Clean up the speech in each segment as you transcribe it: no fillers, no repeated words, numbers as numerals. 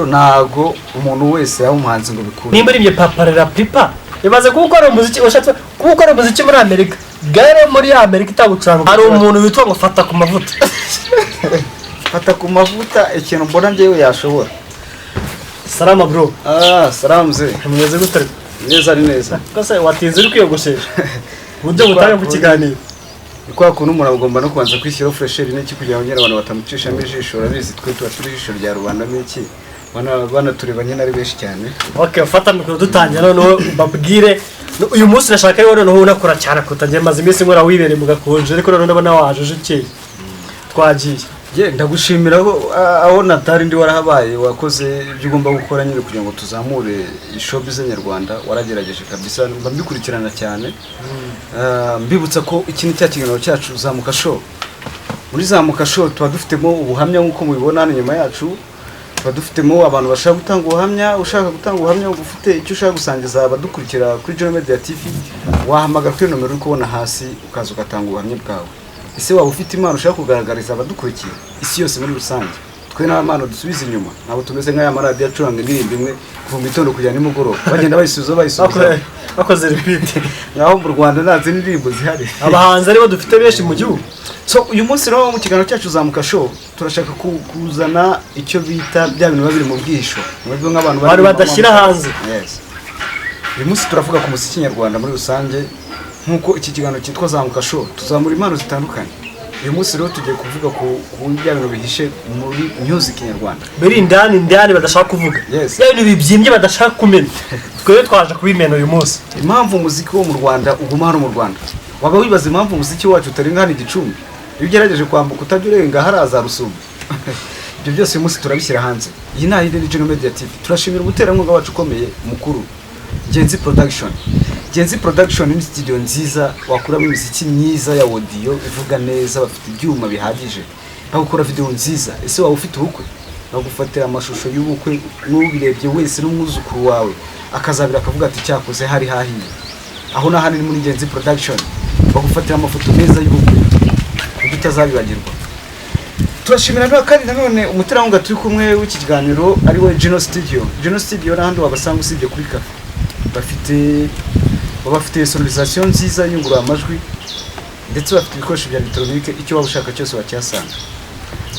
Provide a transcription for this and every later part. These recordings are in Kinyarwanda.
Ntago umuntu wese yaba umuhanzi ngo bikure. Nimba uribye paparera pipa, ibaze kuba ukora umuziki, ushatse kuba ukora umuziki muri Amerika, gare muri Amerika itagucuranga. Hari umuntu witwa ngo Fata ku Mavuta. Fata ku Mavuta, ikintu mbona njyewe yashobora. Salama, bro. Ah, salamu ze. Mumeze gute? Neza, ari neza. Kose watinze uri kwiyogoshesha uburyo butanga mu kiganiro. Ni kwa kuntu umuntu agomba no kubanza kwishyiraho fraîcheur n'iki kugira ngo nyine abantu batamucishamo ijisho. Urabizi, twe tuba turi ijisho rya rubanda n'iki, banatureba nyine ari benshi cyane. Okay, fata mikoro dutangira, noneho babwire. Uyu munsi ndashaka rero noneho unakora cyane kuruta njye. Maze iminsi nkora wibereye mu gakonje, ariko noneho ndabona waje uje ukeye. Twagiye. Ye, ndagushimira aho natari ndi warahabaye, wakoze ibyo ugomba gukora nyine kugira ngo tuzamure showbiz nyarwanda. Waragerageje kabisa, mba mbikurikirana cyane. Mbibutsa ko iki ni cya kiganiro cyacu Zamuka Show. Muri Zamuka Show tuba dufitemo ubuhamya nk'uko mubibona hano inyuma yacu. Tuba dufitemo abantu bashaka gutanga ubuhamya. Ushaka gutanga ubuhamya, ufite icyo ushaka gusangiza abadukurikira kuri General Media TV, wahamagara kuri nomero uri kubona hasi, ukaza ugatanga ubuhamya bwawe. Ese waba ufite impano ushaka kugaragariza abadukurikiye, isi yose muri rusange? Twe nta mpano dusubiza inyuma, ntabwo tumeze nk'aya maradiyo acuranga indirimbo imwe kuva mu gitondo kugera nimugoroba, bagenda bayisubiza, bayisubiza. Bakoze repeat. Nkaho mu Rwanda nta zindi ndirimbo zihari. Abahanzi aribo dufite benshi mu gihugu. So uyu munsi rero mu kiganiro cyacu Zamuka Show turashaka kuzana icyo bita bya bintu biba biri mu bwihisho, mwebwe nk'abantu bari Abantu badashyira hanze. Yes. Uyu munsi turavuga ku muziki nyarwanda muri rusange. Nk'uko iki kiganiro cyitwa Zamuka Show, tuzamura impano zitandukanye. Uyu munsi rero tugiye kuvuga ku bya bintu bihishe muri music nyarwanda. Biri indani indani badashaka kuvuga. Yes. Ya bintu bibyimbye badashaka kumena, twebwe twaje kubimena uyu munsi. Impamvu umuziki wo mu Rwanda uguma hano mu Rwanda. Waba wibaza impamvu umuziki wacu utarenga hano Igicumbi? Iyo ugerageje kwambuka utajya urenga hariya za Rusumo. Ibyo byose uyu munsi turabishyira hanze. Iyi nta yindi ni General Media TV. Turashimira umuterankunga wacu ukomeye mukuru, Genzi Production. Genzi Production ni studio nziza wakuramo imiziki myiza ya audio ivuga neza. Bafite ibyuma bihagije, bagukora video nziza. Ese waba ufite ubukwe? Bagufatira amashusho y'ubukwe, n'ubirebye wese n'umwuzukuru wawe akazabira akavuga ati: "Cyakoze hari hahiye." Aho n'ahandi ni muri Genzi Production, bagufatira amafoto meza y'ubukwe ku buryo utazabibagirwa. Turashimira kandi nanone umuterankunga turi kumwe w'iki kiganiro, ari we Gino Studio. Gino Studio n'ahandi wabasanga usibye kuri cafe, bafite sonorisation nziza yungurura amajwi, ndetse bafite ibikoresho bya elegitoronike. Icyo waba ushaka cyose wacyasanga.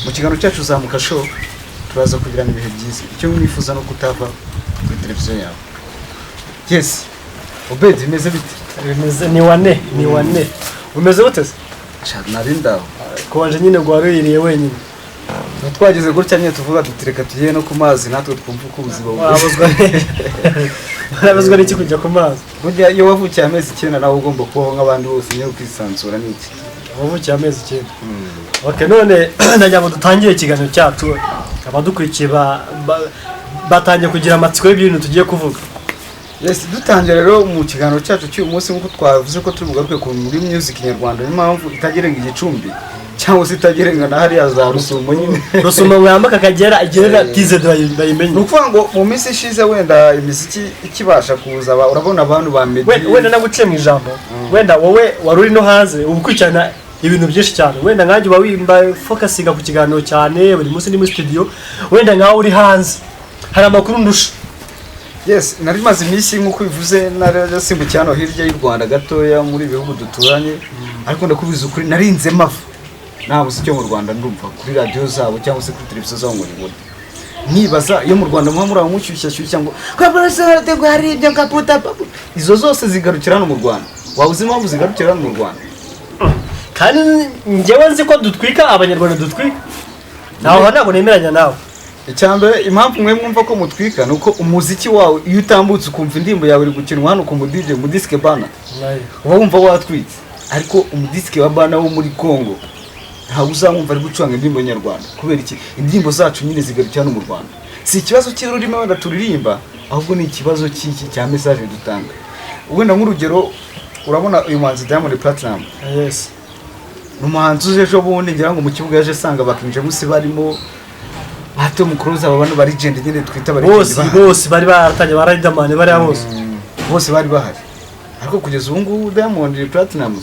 Mu kiganiro cyacu Zamuka Show turaza kugirana ibihe byiza. Icyo mwifuza no kutava kuri televiziyo yawe. Yes, Obed, bimeze bite? Bimeze ni wane, ni wane. Umeze gute se? Sha, nari ndaho. Konje nyine ngo wari wiriye wenyine. Tuba twagize gutya nyine, tuvuga tuti: "Reka tujye no ku mazi natwe twumve uko ubuzima bumeze." Warabuzwa n'iki kujya ku mazi? Burya iyo wavukiye amezi 9 nawe ugomba kubaho nk'abandi bose nyine, ukisanzura n'iki. Wavukiye amezi 9. Okay, none ndagira ngo dutangire ikiganiro cyacu. Abadukurikiye batangiye kugira amatsiko y'ibintu tugiye kuvuga. Yes, dutangira rero mu kiganiro cyacu cy'uyu munsi, nk'uko twavuze ko turi bugaruke ku muri music nyarwanda, niyo mpamvu itagerenga Igicumbi cyangwa se itagerenga na hariya za Rusumo nyine. Rusumo ngo yambuke Akagera igerera tize bayimenye. Ni ukuvuga ngo mu minsi ishize wenda imiziki ikibasha kuza, urabona abantu ba Meddy. Wenda naguciye mu ijambo, wenda wowe wari uri no hanze uba ukurikirana ibintu byinshi cyane. Wenda nkanjye uba wimba focusinga ku kiganiro cyane, buri munsi ndi muri studio. Wenda nkawe uri hanze hari amakuru ndusha. Yes, nari maze iminsi, nk'uko bivuze, narasimbukiye hano hirya y'u Rwanda gatoya muri ibihugu duturanye, ariko ndakubwiza ukuri, narinze mava nta muziki wo mu Rwanda ndumva kuri radiyo zabo cyangwa se kuri televiziyo zabo ngo nyibone. Nibaza iyo mu Rwanda muba muri aho mushyushya shyushya ngo ngo hari ibyo kaputa, izo zose zigarukira hano mu Rwanda. Waba uzi impamvu zigarukira hano mu Rwanda? Kandi njyewe nzi ko dutwika, Abanyarwanda dutwika. Ntaho ntabwo nemeranya nawe. Icyambere, impamvu mwe mwumva ko mutwika ni uko umuziki wawe iyo utambutse ukumva indirimbo yawe iri gukinwa hano ku mudije mu disike bana, uba wumva watwitse. Ariko umudisike wa bana wo muri Congo ntabwo uzamwumva ari gucuranga indirimbo nyarwanda. Kubera iki? Indirimbo zacu nyine zigarukira hano mu Rwanda. Si ikibazo cy'ururimi wenda turirimba, ahubwo ni ikibazo cy'iki cya message dutanga. Wenda nk'urugero, urabona uyu muhanzi Diamond Platnumz, ni umuhanzi uje ejo bundi, ngira ngo mu kibuga yaje asanga ba King James barimo, ba Tom Close, aba bano ba legend nyine twita ba legend bose bahari. Bose bari baratangiye, ba Riderman bariya bose. Bose bari bahari, ariko kugeza ubu ngubu Diamond Platnumz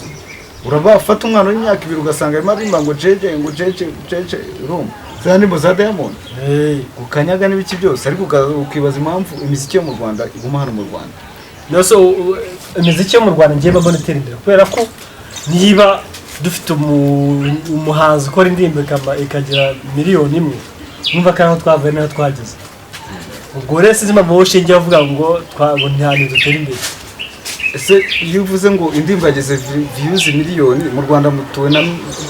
urabafata umwana w'imyaka 2 ugasanga arimo aririmba ngo jeje, ngo jeje jeje, urumva? Za ndirimbo za Diamond, Hey. gukanyaga n'ibiki byose, ariko ukibaza impamvu imiziki yo mu Rwanda iguma hano mu Rwanda. Nose imiziki yo mu Rwanda ngiye mbona itera imbere, kubera ko niba dufite umuhanzi ukora indirimbo ikagira 1 miliyoni, numva ko aho twavuye n'aho twageze. Ubwo rero sinzi impamvu wowe ushingiye uvuga ngo ngo nta bintu dutera imbere. Ese iyo uvuze ngo indirimbo yageze views miliyoni mu Rwanda, mutuwe na,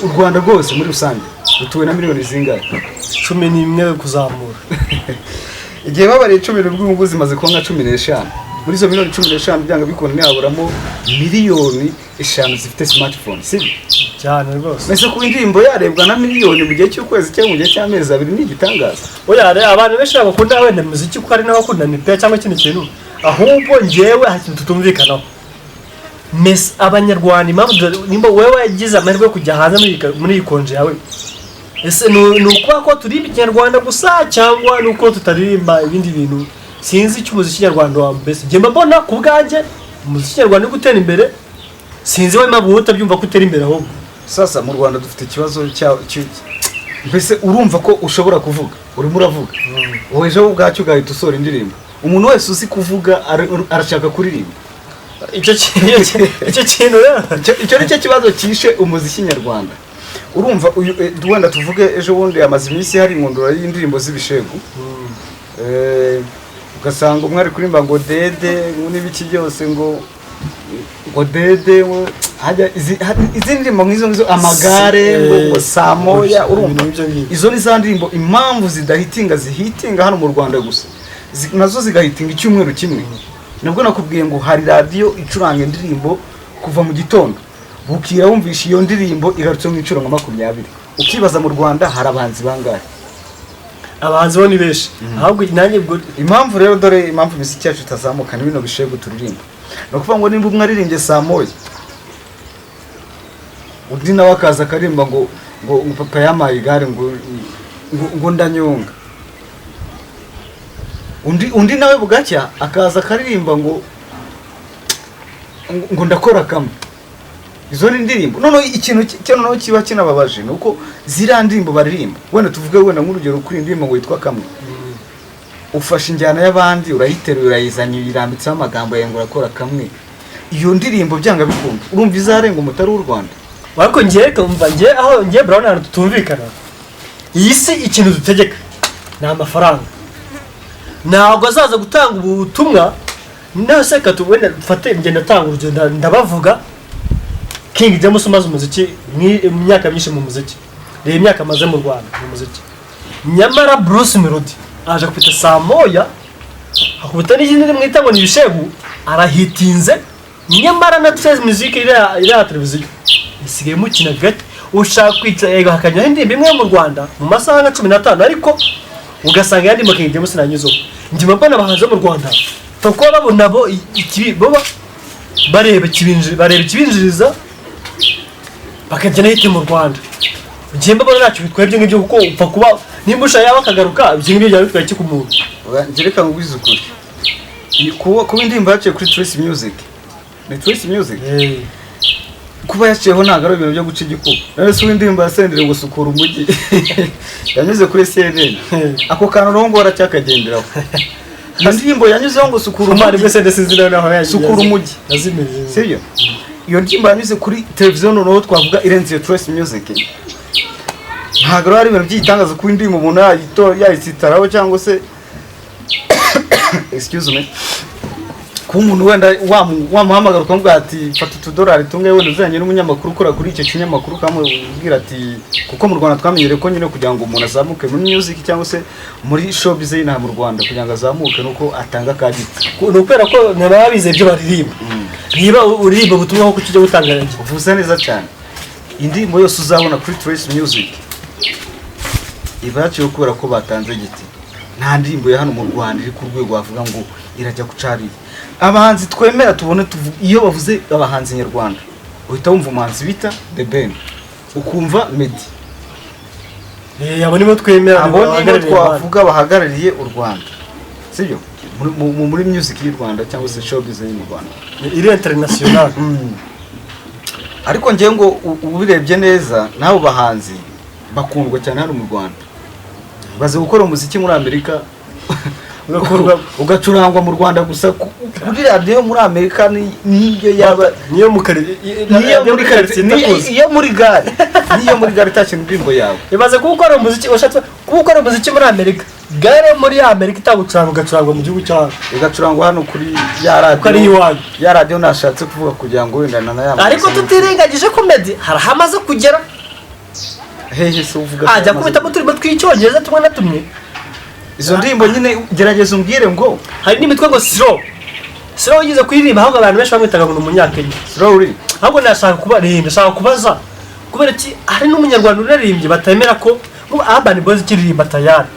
u Rwanda rwose muri rusange rutuwe na miliyoni zingahe? 11 kuzamura. Igihe babariye 11, zimaze kuba nka 15. Muri izo miliyoni 15, byanga bikunda ntihaburamo miliyoni 5 zifite smartphone, sibyo? Cyane rwose. Mbese kuba indirimbo yarebwa na miliyoni mu gihe cy'ukwezi cyangwa mu gihe cy'amezi 2 ni igitangaza? Oya, abantu benshi ntabwo bakunda wenda imiziki, kuko hari n'abakunda imipira cyangwa ikindi kintu. Ahubwo njyewe hari ikintu tutumvikanaho. Mesi abanyarwanda, impamvu nimba wowe wagize amahirwe yo kujya hanze muri iyi konje yawe, ese ni ukuba ko turirimba ikinyarwanda gusa, cyangwa ni uko tutaririmba ibindi bintu? Sinzi icyo umuziki nyarwanda wa mbese njye mba mbona ku bwanjye umuziki nyarwanda uri gutera imbere. Sinzi wowe impamvu wowe utabyumva ko utera imbere ahubwo. Sasa mu Rwanda dufite ikibazo cya mbese urumva ko ushobora kuvuga, urimo uravuga, wowe ejo ubwacyo ugahita usohora indirimbo. Umuntu wese uzi kuvuga arashaka kuririmba. Icyo kintu rero Icyo ni cyo kibazo cyishe umuziki nyarwanda. Urumva uyu, wenda tuvuge ejo bundi amaze iminsi hari inkundura y'indirimbo z'ibishegu. Ugasanga umwe ari kuririmba ngo dede ngo n'ibiki byose, ngo dede, ngo hajya izindi ndirimbo nk'izo ngizo, amagare, ngo saa moya, urumva? Ibintu nk'ibyo ngibyo. Izo ni za ndirimbo impamvu zidahitinga, zihitinga hano mu Rwanda gusa. Nazo zigahitinga icyumweru kimwe. Nabwo nakubwiye ngo hari radiyo icuranga indirimbo kuva mu gitondo bukira, wumvisha iyo ndirimbo igarutse mu inshuro nka 20, ukibaza mu Rwanda hari abahanzi bangahe? Abahanzi bo ni benshi, ahubwo nanjye ubwo Impamvu rero, dore impamvu imiziki yacu itazamuka ni bino bishegu turirimba. Ni ukuvuga ngo nimba umwe aririmbye saa moya, undi nawe akaza akaririmba ngo papa yampaye igare, ngo ndanyonga, undi nawe bugacya akaza akaririmba ngo ndakora kamwe. Izo ni indirimbo. Noneho ikintu cyo noneho kiba kinababaje ni uko ziriya ndirimbo baririmba, wenda tuvuge wenda nk'urugero kuri iyi ndirimbo ngo yitwa kamwe, ufashe injyana y'abandi urayiteruye, urayizanye, uyirambitseho amagambo yawe ngo urakora kamwe. Iyo ndirimbo byanga bikunda urumva izarenga umutari w'u Rwanda? Ariko njye kumva njye aho njye Brown ahantu tutumvikana, iyi si ikintu dutegeka ni amafaranga. Ntabwo azaza gutanga ubutumwa nase katu. Wenda dufate njye ndatanga urugero, ndabavuga King James umaze umuziki imyaka myinshi mu muziki. Reba imyaka amaze mu Rwanda mu muziki, nyamara Bruce Melody aje akubita saa moya, akubita n'ikindi mwita ngo ni ibishegu, arahitinze. Nyamara na Trace Music, iriya televiziyo isigaye mukina gake, ushaka kwica yego hakanyuraho indirimbo imwe yo mu Rwanda mu masaha nka 15, ariko ugasanga yandi King James nanyuzeho. Njye mbona abahanzi bo mu Rwanda bapfa kuba babona bo ikibi bo bareba ikibinjiriza bakajya hit mu Rwanda. Njye mbona ntacyo bitwaye ibyo ngibyo, kuko upfa kuba nimba ushaka yaba akagaruka, ibyo ngibyo byaba bitwaye iki ku muntu? Oya, njye reka nkubwize ukuri. Kuba indirimbo yaciye kuri Trace Music, ni Trace Music, kuba yaciyeho ntabwo ari ibintu byo guca igikuba. None se uw'indirimbo ya Senderi ngo sukura umujyi yanyuze kuri CNN, ako kantu rero ngo baracyakagenderaho, iyo ndirimbo yanyuzeho ngo sukura Umuvandimwe umujyi. Sende sinzi nawe naho yagiye. Sukura umujyi. Nazimiye. Sibyo? Iyo ndirimbo yanyuze kuri televiziyo, noneho twavuga irenze iyo Trace Music, ntabwo rero ari ibintu by'igitangaza kuba indirimbo umuntu yayitsitaraho, cyangwa se, excuse me, kuba umuntu wenda wamuhamagara ukamubwira ati fata utudolari tungahe, wenda uzanye n'umunyamakuru ukora kuri icyo kinyamakuru, ukamubwira ati, kuko mu Rwanda twamenyereye ko nyine kugira ngo umuntu azamuke muri music cyangwa se muri showbiz y'inaha mu Rwanda, kugira ngo azamuke nuko atanga akagiti. Ni ukubera ko ntibaba bizeye ibyo baririmba. Niba uririmba ubutumwa, kuko ujya gutanga Uvuze neza cyane. Indirimbo yose uzabona kuri Trace Music iba yaciyeho kubera ko batanze igiti. Nta ndirimbo ya hano mu Rwanda iri ku rwego wavuga ngo irajya gucariye abahanzi twemera tubone iyo bavuze abahanzi nyarwanda uhita wumva umuhanzi bita The Ben, ukumva Meddy. Abo nibo twemera. Abo nibo bahagarariye abandi. Twavuga bahagarariye u Rwanda, sibyo? Muri music y'u Rwanda cyangwa se showbiz yo mu Rwanda iri international. Ariko ngewe ngo ubirebye neza n'abo bahanzi bakundwa cyane hano mu Rwanda. Baze gukora umuziki muri Amerika ugacurangwa mu Rwanda gusa kuri radiyo muri Amerika, niyo yaba niyo mu kari niyo muri karitsiye, itakuzi. Iyo muri gare, niyo muri gare itakina indirimbo yawe. Ibaze kuba ukora umuziki, ushatse kuba ukora umuziki muri Amerika, gare muri Amerika itagucuranga, ugacurangwa mu gihugu cyawe. Igacurangwa hano kuri ya radiyo. Kuko ari iwanyu. Ya radiyo nashatse kuvuga kugira ngo wenda nanayamamaze. Ariko tutirengagije ko Meddy hari aho amaze kugera. Hehe se uvuga ko Ajya amaze- kubitamo uturimo tw'icyongereza tumwe na tumwe. Izo ndirimbo nyine gerageza umbwire ngo Hari n'imitwe ngo Slow Slow yigeze kuririmba, ahubwo abantu benshi bamwitaga ngo ni umunyakenya. Slowly. Ahubwo nashaka kuba ndashaka kubaza kubera ki hari n'umunyarwanda unaririmbye batemera ko nk'ubu Urban Boys ikiririmba tayari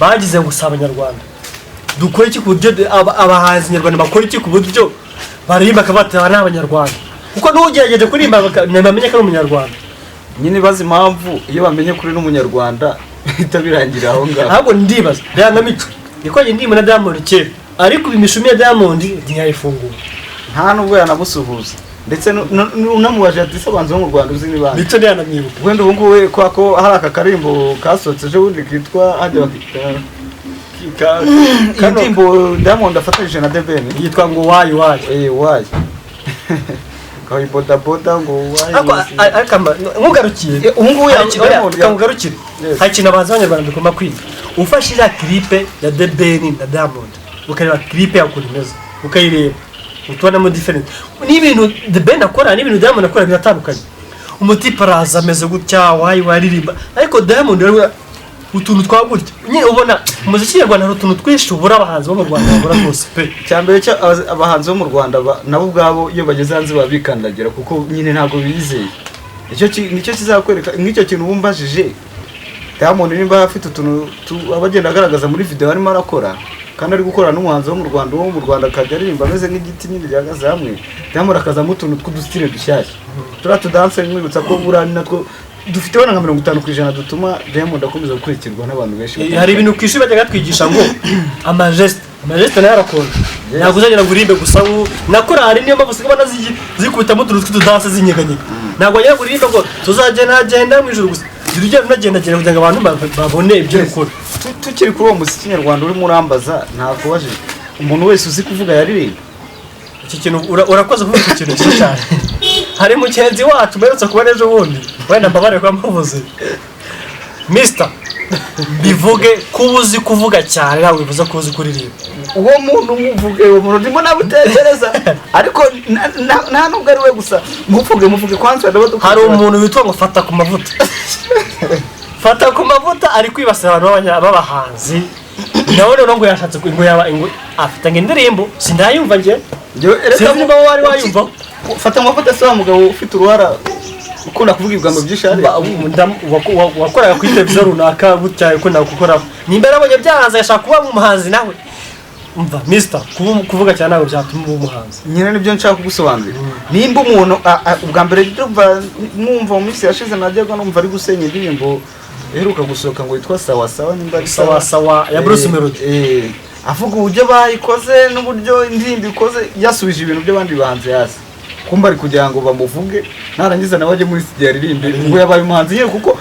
bagize ngo si abanyarwanda. Dukora iki ku buryo abahanzi nyarwanda bakora iki ku buryo baririmba bakaba ni abanyarwanda? Kuko n'ugerageje kuririmba ntibamenya ko ari umunyarwanda. Nyine bazi impamvu iyo bamenye kuri n'umunyarwanda bihita birangira aho ngaho. Ahubwo ndibaza reba nka Mico yakoranye indirimbo na Diamond kera, ariko ubu imishumi ya Diamond ntiyayifungura. Nta nubwo yanamusuhuza, ndetse unamubaje ati: "Se abanzi bo mu Rwanda uzi ni bande?" Mico ntiyanamwibuka. Wenda ubu ngubu we, kwa ko hari aka karimbo kasohotse ejo bundi kitwa hajya bakita iyi ndirimbo Diamond afatanyije na The Ben. Yitwa ngo Wayi Wayi. Eh, wayi kayi bodaboda ngo wayi. Ariko nkugarukiye. Ubu ngubu Hari oya, Diamond reka nkugarukire. Yes. Hari ikintu abahanzi b'abanyarwanda tugomba kwiga. Ufashe iriya clip ya The Ben na Diamond, ukareba clip yawe ukuntu imeze, ukayireba, utubonamo different n'ibintu The Ben akora n'ibintu Diamond akora biratandukanye. Umutipe araza ameze gutya, wayi waririmba, ariko Diamond rero utuntu twa gutya nyine. Ubona umuziki nyarwanda hari utuntu twinshi ubura, abahanzi bo mu Rwanda babura rwose pe. Icya mbere cyo abahanzi bo mu Rwanda nabo ubwabo iyo bageze hanze baba bikandagira, kuko nyine ntabwo bizeye. Icyo nicyo kizakwereka nk'icyo kintu wumbajije. Diamond nimba afite utuntu aba agenda agaragaza muri video arimo arakora, kandi ari gukorana n'umuhanzi wo mu Rwanda, uwo mu Rwanda akajya aririmba ameze nk'igiti nyine gihagaze hamwe, Diamond akazamo utuntu tw'udustyle dushyashya, turiya tudanse. Nkwibutsa ko buriya ni natwo dufite wenda nka 50% dutuma Diamond akomeza gukurikirwa n'abantu benshi. Hari ibintu ku ishuri bajyaga batwigisha ngo amagestes, amagestes nayo arakonje. Ntabwo uzagera ngo uririmbe gusa na korali, niyo mpamvu usigaye ubona zikubitamo utuntu tw'utudanse zinyeganyega. Ntabwo wagira ngo uririmbe ngo tuzagenda genda mu ijuru gusa, jya ugenda unagendagenda kugira ngo abantu babone ibyo ukora. Tukiri kuri uwo muziki nyarwanda urimo urambaza, ntakubajije umuntu wese uzi kuvuga yaririmba? Iki kintu urakoze kuvuga iki kintu cyiza cyane. Hari mugenzi wacu mperutse kubona ejo bundi, wenda mbabare kuba muvuze Mister bivuge, kuba uzi kuvuga cyane ntabwo bivuze ko uzi kuririmba. Uwo muntu muvuge, uwo muntu ndimo nabutekereza, ariko nta nubwo ari we gusa. Muvuge, muvuge kwanza ndaba dukurikirana. Hari umuntu witwa ngo Fata ku Mavuta. Fata ku Mavuta ari kwibasira abantu b'abahanzi nawe noneho ngo yashatse ngo yaba ngo afite ngo indirimbo, sindayumva njye. Reka Sinzi niba wari wayumva. Fata Amavuta si wa mugabo ufite uruhara ukunda kuvuga ibigambo byinshi hariya? Wakoraga kuri televiziyo runaka gutya, ukunda gukora, nimba yarabonye byaranze agashaka kuba umuhanzi nawe. Umva mister, kuvuga cyane ntabwo byatuma uba umuhanzi. Nyine nibyo nshaka kugusobanurira. Nimba umuntu ubwa mbere ndumva mwumva mu minsi yashize, najyaga numva ari gusenya indirimbo iheruka gusohoka ngo yitwa Sawa Sawa, nimba ari Sawa Sawa ya Bruce Melody. Avuga uburyo bayikoze n'uburyo indirimbo ikoze, yasubije ibintu by'abandi bahanzi hasi, kumba ari kugira ngo bamuvuge, narangiza nawe ajye muri studio aririmbe ubwo yabaye umuhanzi nyine, kuko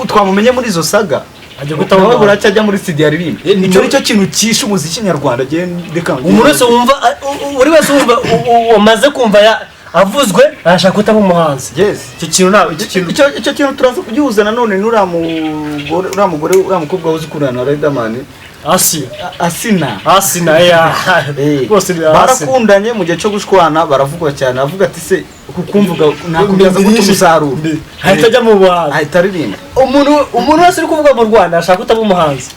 twamumenye muri izo saga. Ajya guhita aba Nawe umuhanzi. buracya ajya muri studio aririmbe. Icyo nicyo kintu cyishe umuziki nyarwanda. Reka Umuntu wese wumva buri wese wumva wamaze kumva avuzwe arashaka guhita aba umuhanzi. Yes. Icyo kintu ntabwo icyo kintu Icyo kintu turaza kugihuza nanone n'uriya mugore, uriya mugore, uriya mukobwa uzi ukundana na Riderman. Asiya. Asina. Asina ya rwose ni Asina. Barakundanye, mu gihe cyo gushwana baravugwa cyane, avuga ati: "Se kukumvuga nakubyaza gute umusaruro?" Ahita ajya mu buhanzi. Ahita aririmba. Umuntu wese uri kuvuga mu Rwanda ashaka kutaba umuhanzi.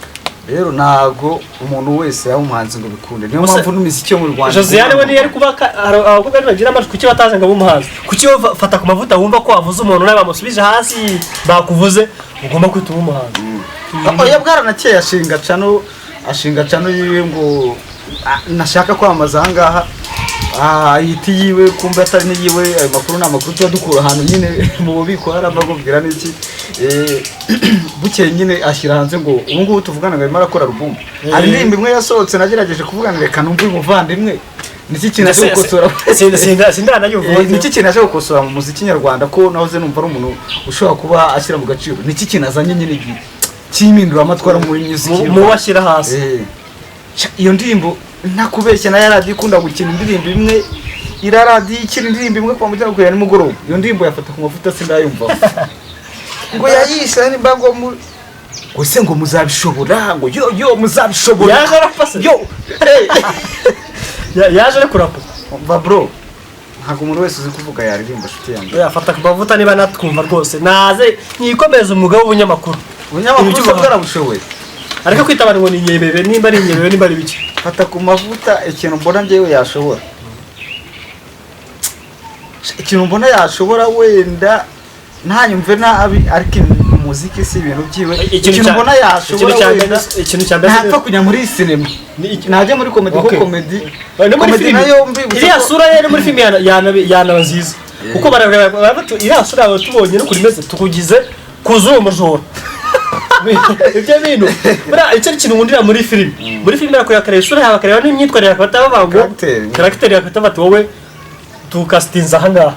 Rero ntabwo umuntu wese yaba umuhanzi ngo bikunde, niyo Gusa- mpamvu n'imiziki yo mu Rwanda Josiane we niyo ari kuba hari abakobwa bagira amajwi, kuki bataje ngo abe umuhanzi? Kuki wowe Fata ku Mavuta wumva ko wavuze umuntu nawe bamusubije hasi bakuvuze ugomba kwita uba umuhanzi? Oya, bwaranakeye, ashinga channel, ashinga channel yiwe ngo nashaka kwamamaza ahangaha, ihita yiwe kumva atari n'iyiwe. Ayo makuru ni amakuru tuba dukura ahantu nyine mu bubiko harava akubwira n'iki. Bukeye nyine ashyira hanze ngo ubu ngubu tuvugana ngo arimo arakora album. Hari indirimbo imwe yasohotse, nagerageje kuvuga ngo reka numve uyu muvandimwe niki kintu aje gukosora. Sindanayumva. Niki kintu aje gukosora mu muziki nyarwanda, ko nahoze numva ari umuntu ushobora kuba ashyira mu gaciro? Niki kintu azanye nyine Cy'impinduramatwara muri music y'u Mu Rwanda. Bashyira hasi. Iyo ndirimbo, ntakubeshya, nayo radiyo ikunda gukina indirimbo imwe, iriya radiyo ikina indirimbo imwe kuva mu gitondo kugera nimugoroba. Iyo ndirimbo yafata ku mavuta, sindayumva ngo yayisha nimba ngo mu ngo se ngo muzabishobora, ngo yo yo muzabishobora. Yaje arapfa se? Yo. Yaje ari kurapa. Umva bro, ntabwo umuntu wese uzi kuvuga yaririmba, nshuti yanjye. Yafata ku mavuta niba natwumva rwose naze nikomereze umwuga w'ubunyamakuru. Ubunyamakuru Ibintu se bwarabushoboye? Ariko kwita abantu ngo ni inyebebe, nimba ari inyebebe, nimba ari biki. Fata ku mavuta, ikintu mbona njyewe yashobora, ikintu mbona yashobora, wenda ntanyumve nabi, ariko umuziki si ibintu byiwe. Ikintu mbona yashobora Ikintu cya wenda ikintu cya mbere ntapfa kujya muri sinema, najya muri comedy kuko comedy No muri comedy filime nayo mbibutsa iriya sura ye no muri filime yanaba nziza, kuko barareba baravuga, iriya sura yawe tubonye n'ukuntu imeze, tukugize kuzuba umujura. Ibyo bintu buriya icyo kintu nkundira muri filime, muri filime barakureba, bakareba isura yawe, bakareba n'imyitwarire, bakaba bavuga ngo Caractère. Caractère, bakaba bati wowe tukasitinze ahangaha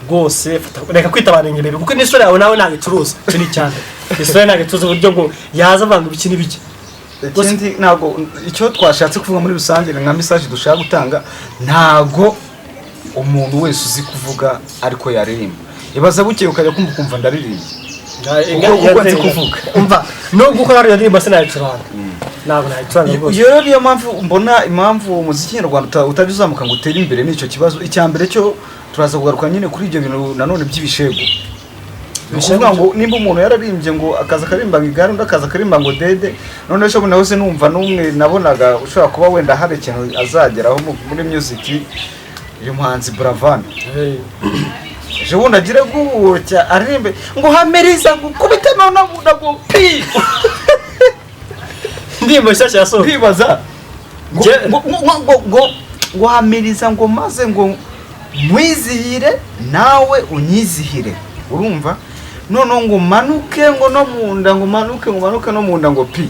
rwose. Reka kwita abantu inyebebe, kuko n'isura yawe nawe ntabwo icuruza. Icyo ni icyane, isura ye ntabwo icuruza uburyo ngo yaza avanga ibiki n'ibiki. Ikindi, ntabwo icyo twashatse kuvuga muri rusange ni nka message dushaka gutanga: ntabwo umuntu wese uzi kuvuga ariko yaririmba. Ibaza bukeye ukajya kumva ukumva ndaririmbye kuko nzi kuvuga. Umva, nubwo ukora iyo ndirimbo sinayicuranga, ntabwo nayicuranga rwose. Iyo rero niyo mpamvu mbona, impamvu umuziki nyarwanda utajya uzamuka ngo utere imbere n'icyo kibazo. Icya mbere cyo turaza kugaruka nyine kuri ibyo bintu nanone by'ibishego. Ni ukuvuga ngo nimba umuntu yararimbye ngo akaza akaririmba ngo igare, undi akaza akaririmba ngo dede, none ejo bundi nahoze numva n'umwe nabonaga ushobora kuba wenda hari ikintu azageraho muri music, uyu muhanzi Buravan. Ejo bundi agire gutya aririmbe ngo hamiriza ngo ukubite none ngo pi. Indirimbo nshyashya yasohotse. Ndibaza ngo ngo ngo ngo ngo ngo hamiriza ngo maze ngo nkwizihire nawe unyizihire, urumva? Noneho ngo manuke ngo no mu nda, ngo manuke, ngo manuke no mu nda ngo pi.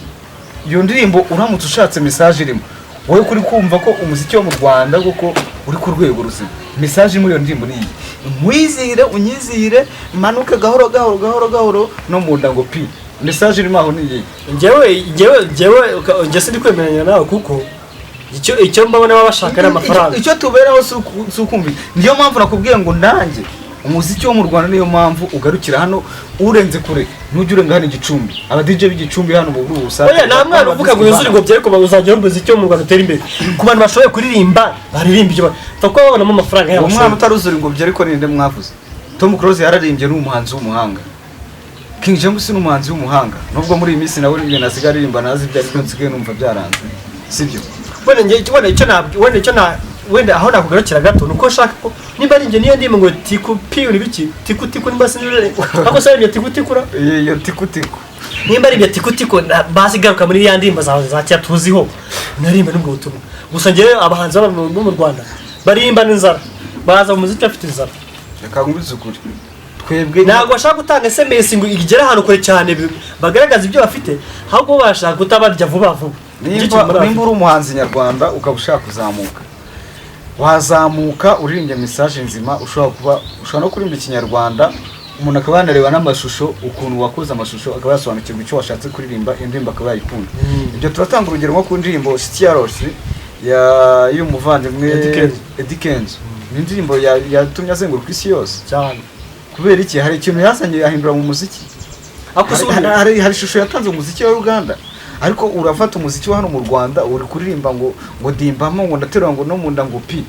Iyo ndirimbo uramutse ushatse message irimo, wowe kuri kumva ko umuziki wo mu Rwanda koko uri ku rwego ruzima, message iri muri iyo ndirimbo ni iyi: nkwizihire unyizihire, manuke gahoro gahoro gahoro gahoro no mu nda ngo pi. Message irimo aho ni iyi. Njyewe njye sindi kwemeranya nawe, kuko icyo mbabona baba bashaka ari amafaranga. Icyo tuberaho si ukumva. Niyo mpamvu nakubwiye ngo nanjye umuziki wo mu Rwanda niyo mpamvu ugarukira hano, urenze kure ntujya urenga hano Igicumbi. Aba DJ b'Igicumbi hano mu buru busate. Oya, nta mwana uvuga ngo yuzure ingobyi, ariko uzagera umuziki wo mu Rwanda utera imbere ku bantu bashoboye kuririmba, baririmba ibyo bapfa kuba babonamo amafaranga yabo. Uwo mwana utaruzura ingobyi ariko ninde mwavuze? Tom Close yararimbye, ni umuhanzi w'umuhanga. King James ni umuhanzi w'umuhanga, nubwo muri iyi minsi nawe ibintu asigaye aririmba nazi ibyo aribyo, nsigaye numva byaranze, sibyo? Wenda njye wenda icyo nabwi wenda icyo na wenda aho nakugarukira gato ni uko nshaka ko nimba ari njye niyo ndimo ngo tiku pi uri biki tiku tiku, nimba sinzi ako se ibyo tiku tikura. Iyo tiku tiku. Nimba ari ibyo tiku tiku, basi garuka muri ya ndirimbo zawe za kera tuziho, narimba n'ubwo butumwa gusa. Njyewe abahanzi bo mu Rwanda baririmba n'inzara, baza mu muziki bafite inzara. Reka nkubwize ukuri, twebwe Ntabwo bashaka gutanga SMS ngo igere ahantu kure cyane, bagaragaze ibyo bafite, ahubwo bo bashaka kutabarya vuba vuba. Nicyo nimba kintu muri nimba Afurika. Uri umuhanzi nyarwanda ukaba ushaka kuzamuka, wazamuka uririmbye message nzima. Ushobora kuba ushobora no kuririmba ikinyarwanda, umuntu akaba yanareba n'amashusho, ukuntu wakoze amashusho, akaba yasobanukirwa icyo washatse kuririmba, iyo ndirimbo akaba yayikunda. Ibyo turatanga urugero nko ku ndirimbo Sitiaros ya y'umuvandimwe Eddy Kenzo. Eddy Kenzo. Ni indirimbo yatumye azenguruka isi yose. Cyane. Kubera iki? Hari ikintu yazanye ahindura mu muziki. Ariko se Hari ishusho yatanze mu muziki wa Uganda. Ariko urafata umuziki wa hano mu Rwanda, uri kuririmba ngo dimbamo, ngo ndaterura, ngo no mu nda ngo pi.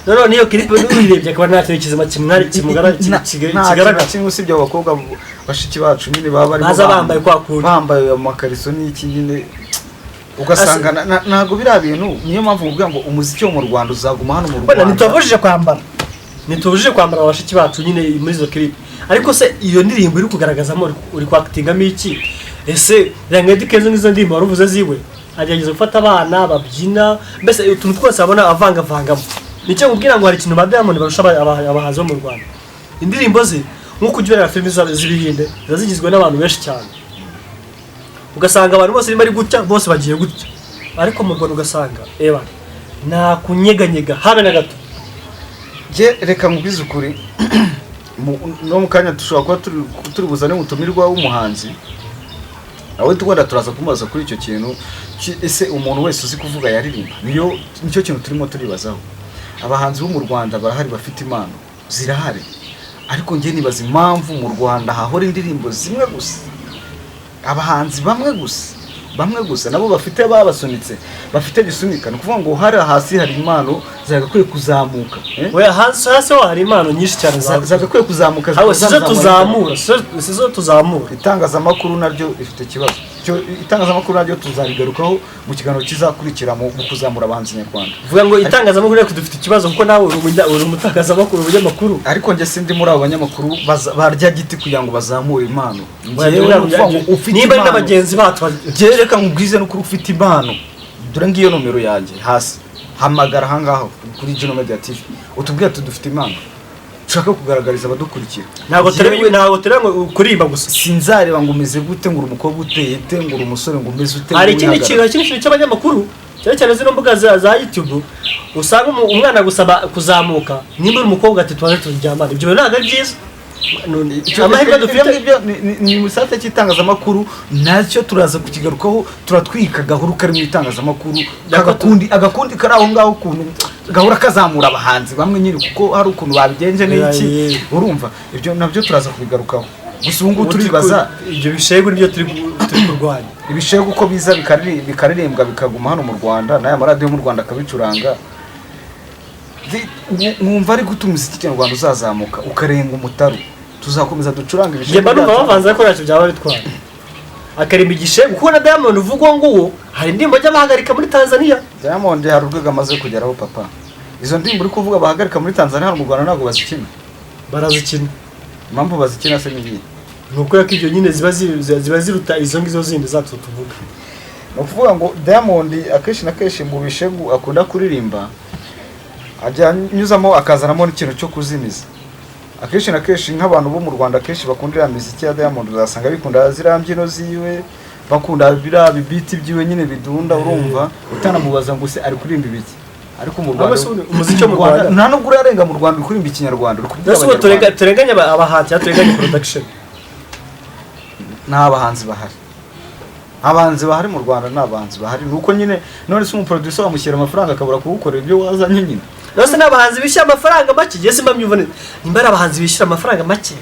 Noneho niyo clip uyirebye akaba nta kintu kizima kimwari kimugara Nta kintu na kigaragara. kimwe usibye abo bakobwa bashiki bacu nyine baba barimo Baza bambaye kwa kundi. Bambaye amakariso n'iki nyine, ugasanga ntabwo biriya bintu. Niyo mpamvu mubwira ngo umuziki wo mu Rwanda uzaguma hano mu Wenda Rwanda. Ntitubujije kwambara bashiki bacu nyine muri izo clip, ariko se iyo ndirimbo iri kugaragazamo uri kwakitingamo iki? Ese Ranga Eddy Kenzo n'izo ndirimbo wari uvuze ziwe, agerageza gufata abana babyina, mbese utuntu twose abona avangavangamo. Nicyo nkubwira ngo hari ikintu ba Diamond barusha abahanzi bo mu Rwanda. Indirimbo ze, nk'uko ujya ureba filimi z'Ibihinde, ziba zigizwe n'abantu benshi cyane, ugasanga abantu bose bari gutya, bose bagiye gutya, ariko mu Rwanda ugasanga eba nta kunyeganyega habe na gato. Njye reka nkubwize ukuri, no mu kanya dushobora kuba turi buzane umutumirwa w'umuhanzi. Nawe tugenda turaza kumubaza kuri icyo kintu, ese umuntu wese uzi kuvuga yaririmba? Niyo nicyo kintu turimo turibazaho. Abahanzi bo mu Rwanda barahari, bafite impano zirahari, ariko njye nibaza impamvu mu Rwanda hahora indirimbo zimwe gusa, abahanzi bamwe gusa, bamwe gusa, nabo bafite babasunitse, bafite gisunika. Ni ukuvuga ngo hari hasi hari impano zagakwiye kuzamuka, eh? Oya, hasi hasi ho hari impano nyinshi cyane. Zagakwiye kuzamuka. Aho sizo zikazamura. Tuzamura sizo tuzamura. Itangazamakuru naryo rifite ikibazo. Cyo itangazamakuru naryo tuzarigarukaho mu kiganiro kizakurikira mu kuzamura abahanzi nyarwanda. Vuga ngo itangazamakuru, ariko dufite ikibazo kuko nawe uri umutangazamakuru, umunyamakuru. Ariko njye sindi muri abo banyamakuru barya giti kugira ngo bazamure impano. Oya, Njyewe ni ukuvuga ngo ufite nimba ari impano, n'abagenzi bacu njyewe reka nkubwize n'ukuri, ufite impano, dore ngiyo nomero yanjye hasi, hamagara ahangaha kuri Gino Media TV, utubwire ati dufite impano dushaka kugaragariza abadukurikira. Ntabwo Njyewe ntabwo tureba ngo kuririmba gusa. Sinzareba ngo umeze gute, ngo uri umukobwa uteye ute, ngo uri umusore, ngo umeze ute, Hari ngo ikindi wihagarara. kintu, hari ikindi kintu cy'abanyamakuru, cyane cyane zino mbuga za YouTube, usanga umwana gusaba kuzamuka, nimba uri umukobwa ati tubanze turyamane. Ibyo bintu ntabwo ari byiza. Amahirwe Ibyo dufite ngibyo ni mu gisate cy'itangazamakuru, nacyo turaza kukigarukaho. Turatwika gahuru kari mu itangazamakuru, agakundi kari aho ngaho, ukuntu gahora kazamura abahanzi bamwe nyine kuko hari ukuntu babigenje n'iki. Urumva, ibyo nabyo turaza kubigarukaho. Gusa ubu ngubu turibaza Ibyo bishegu nibyo turi kurwanya. Ibishegu uko biza bikaririmbwa, bikaguma hano mu Rwanda, n'aya maradiyo mu Rwanda akabicuranga. Mwumva ari gute umuziki nyarwanda uzazamuka ukarenga umutaru? Tuzakomeza ducuranga Njye ibishegu mba numva byacu. bavanze ko ntacyo byaba bitwaye akarimba igishegu, kuko na Diamond uvugwa nguwo hari indirimbo ajya bahagarika muri Tanzania. Diamond hari urwego amaze kugeraho, papa. Izo ndirimbo uri kuvuga bahagarika muri Tanzania, hano mu Rwanda ntabwo bazikina. Barazikina. Impamvu bazikina se ni iyihe? Ni ukubera ko ibyo nyine ziba ziruta izo ngizo zindi zacu tuvuga. Ni ukuvuga ngo Diamond akenshi na kenshi mu bishegu akunda kuririmba ajya anyuzamo akazanamo n'ikintu cyo kuzimiza. Akenshi na kenshi nk'abantu bo mu Rwanda akenshi bakunda iriya miziki ya Diamond, uzasanga bikunda ziriya mbyino ziwe, bakunda biriya bibiti byiwe nyine bidunda. Urumva utanamubaza ngo se ari kuririmba ibiki, ariko mu Rwanda Ahubwo se ubundi umuziki wo mu Rwanda- nta nubwo urarenga mu Rwanda uri kuririmba ikinyarwanda, uri kubwira Mbese ubu Abanyarwanda. Turenganye abahanzi cyangwa turenganye production? Nta bahanzi bahari, abahanzi bahari mu Rwanda nta bahanzi bahari. Ni uko nyine, none se umuproducer wamushyira amafaranga akabura kuwukorera ibyo wazanye nyine? Nose ni abahanzi bishyura amafaranga make? Njye simba mbyumva neza nimba ari abahanzi bishyura amafaranga make.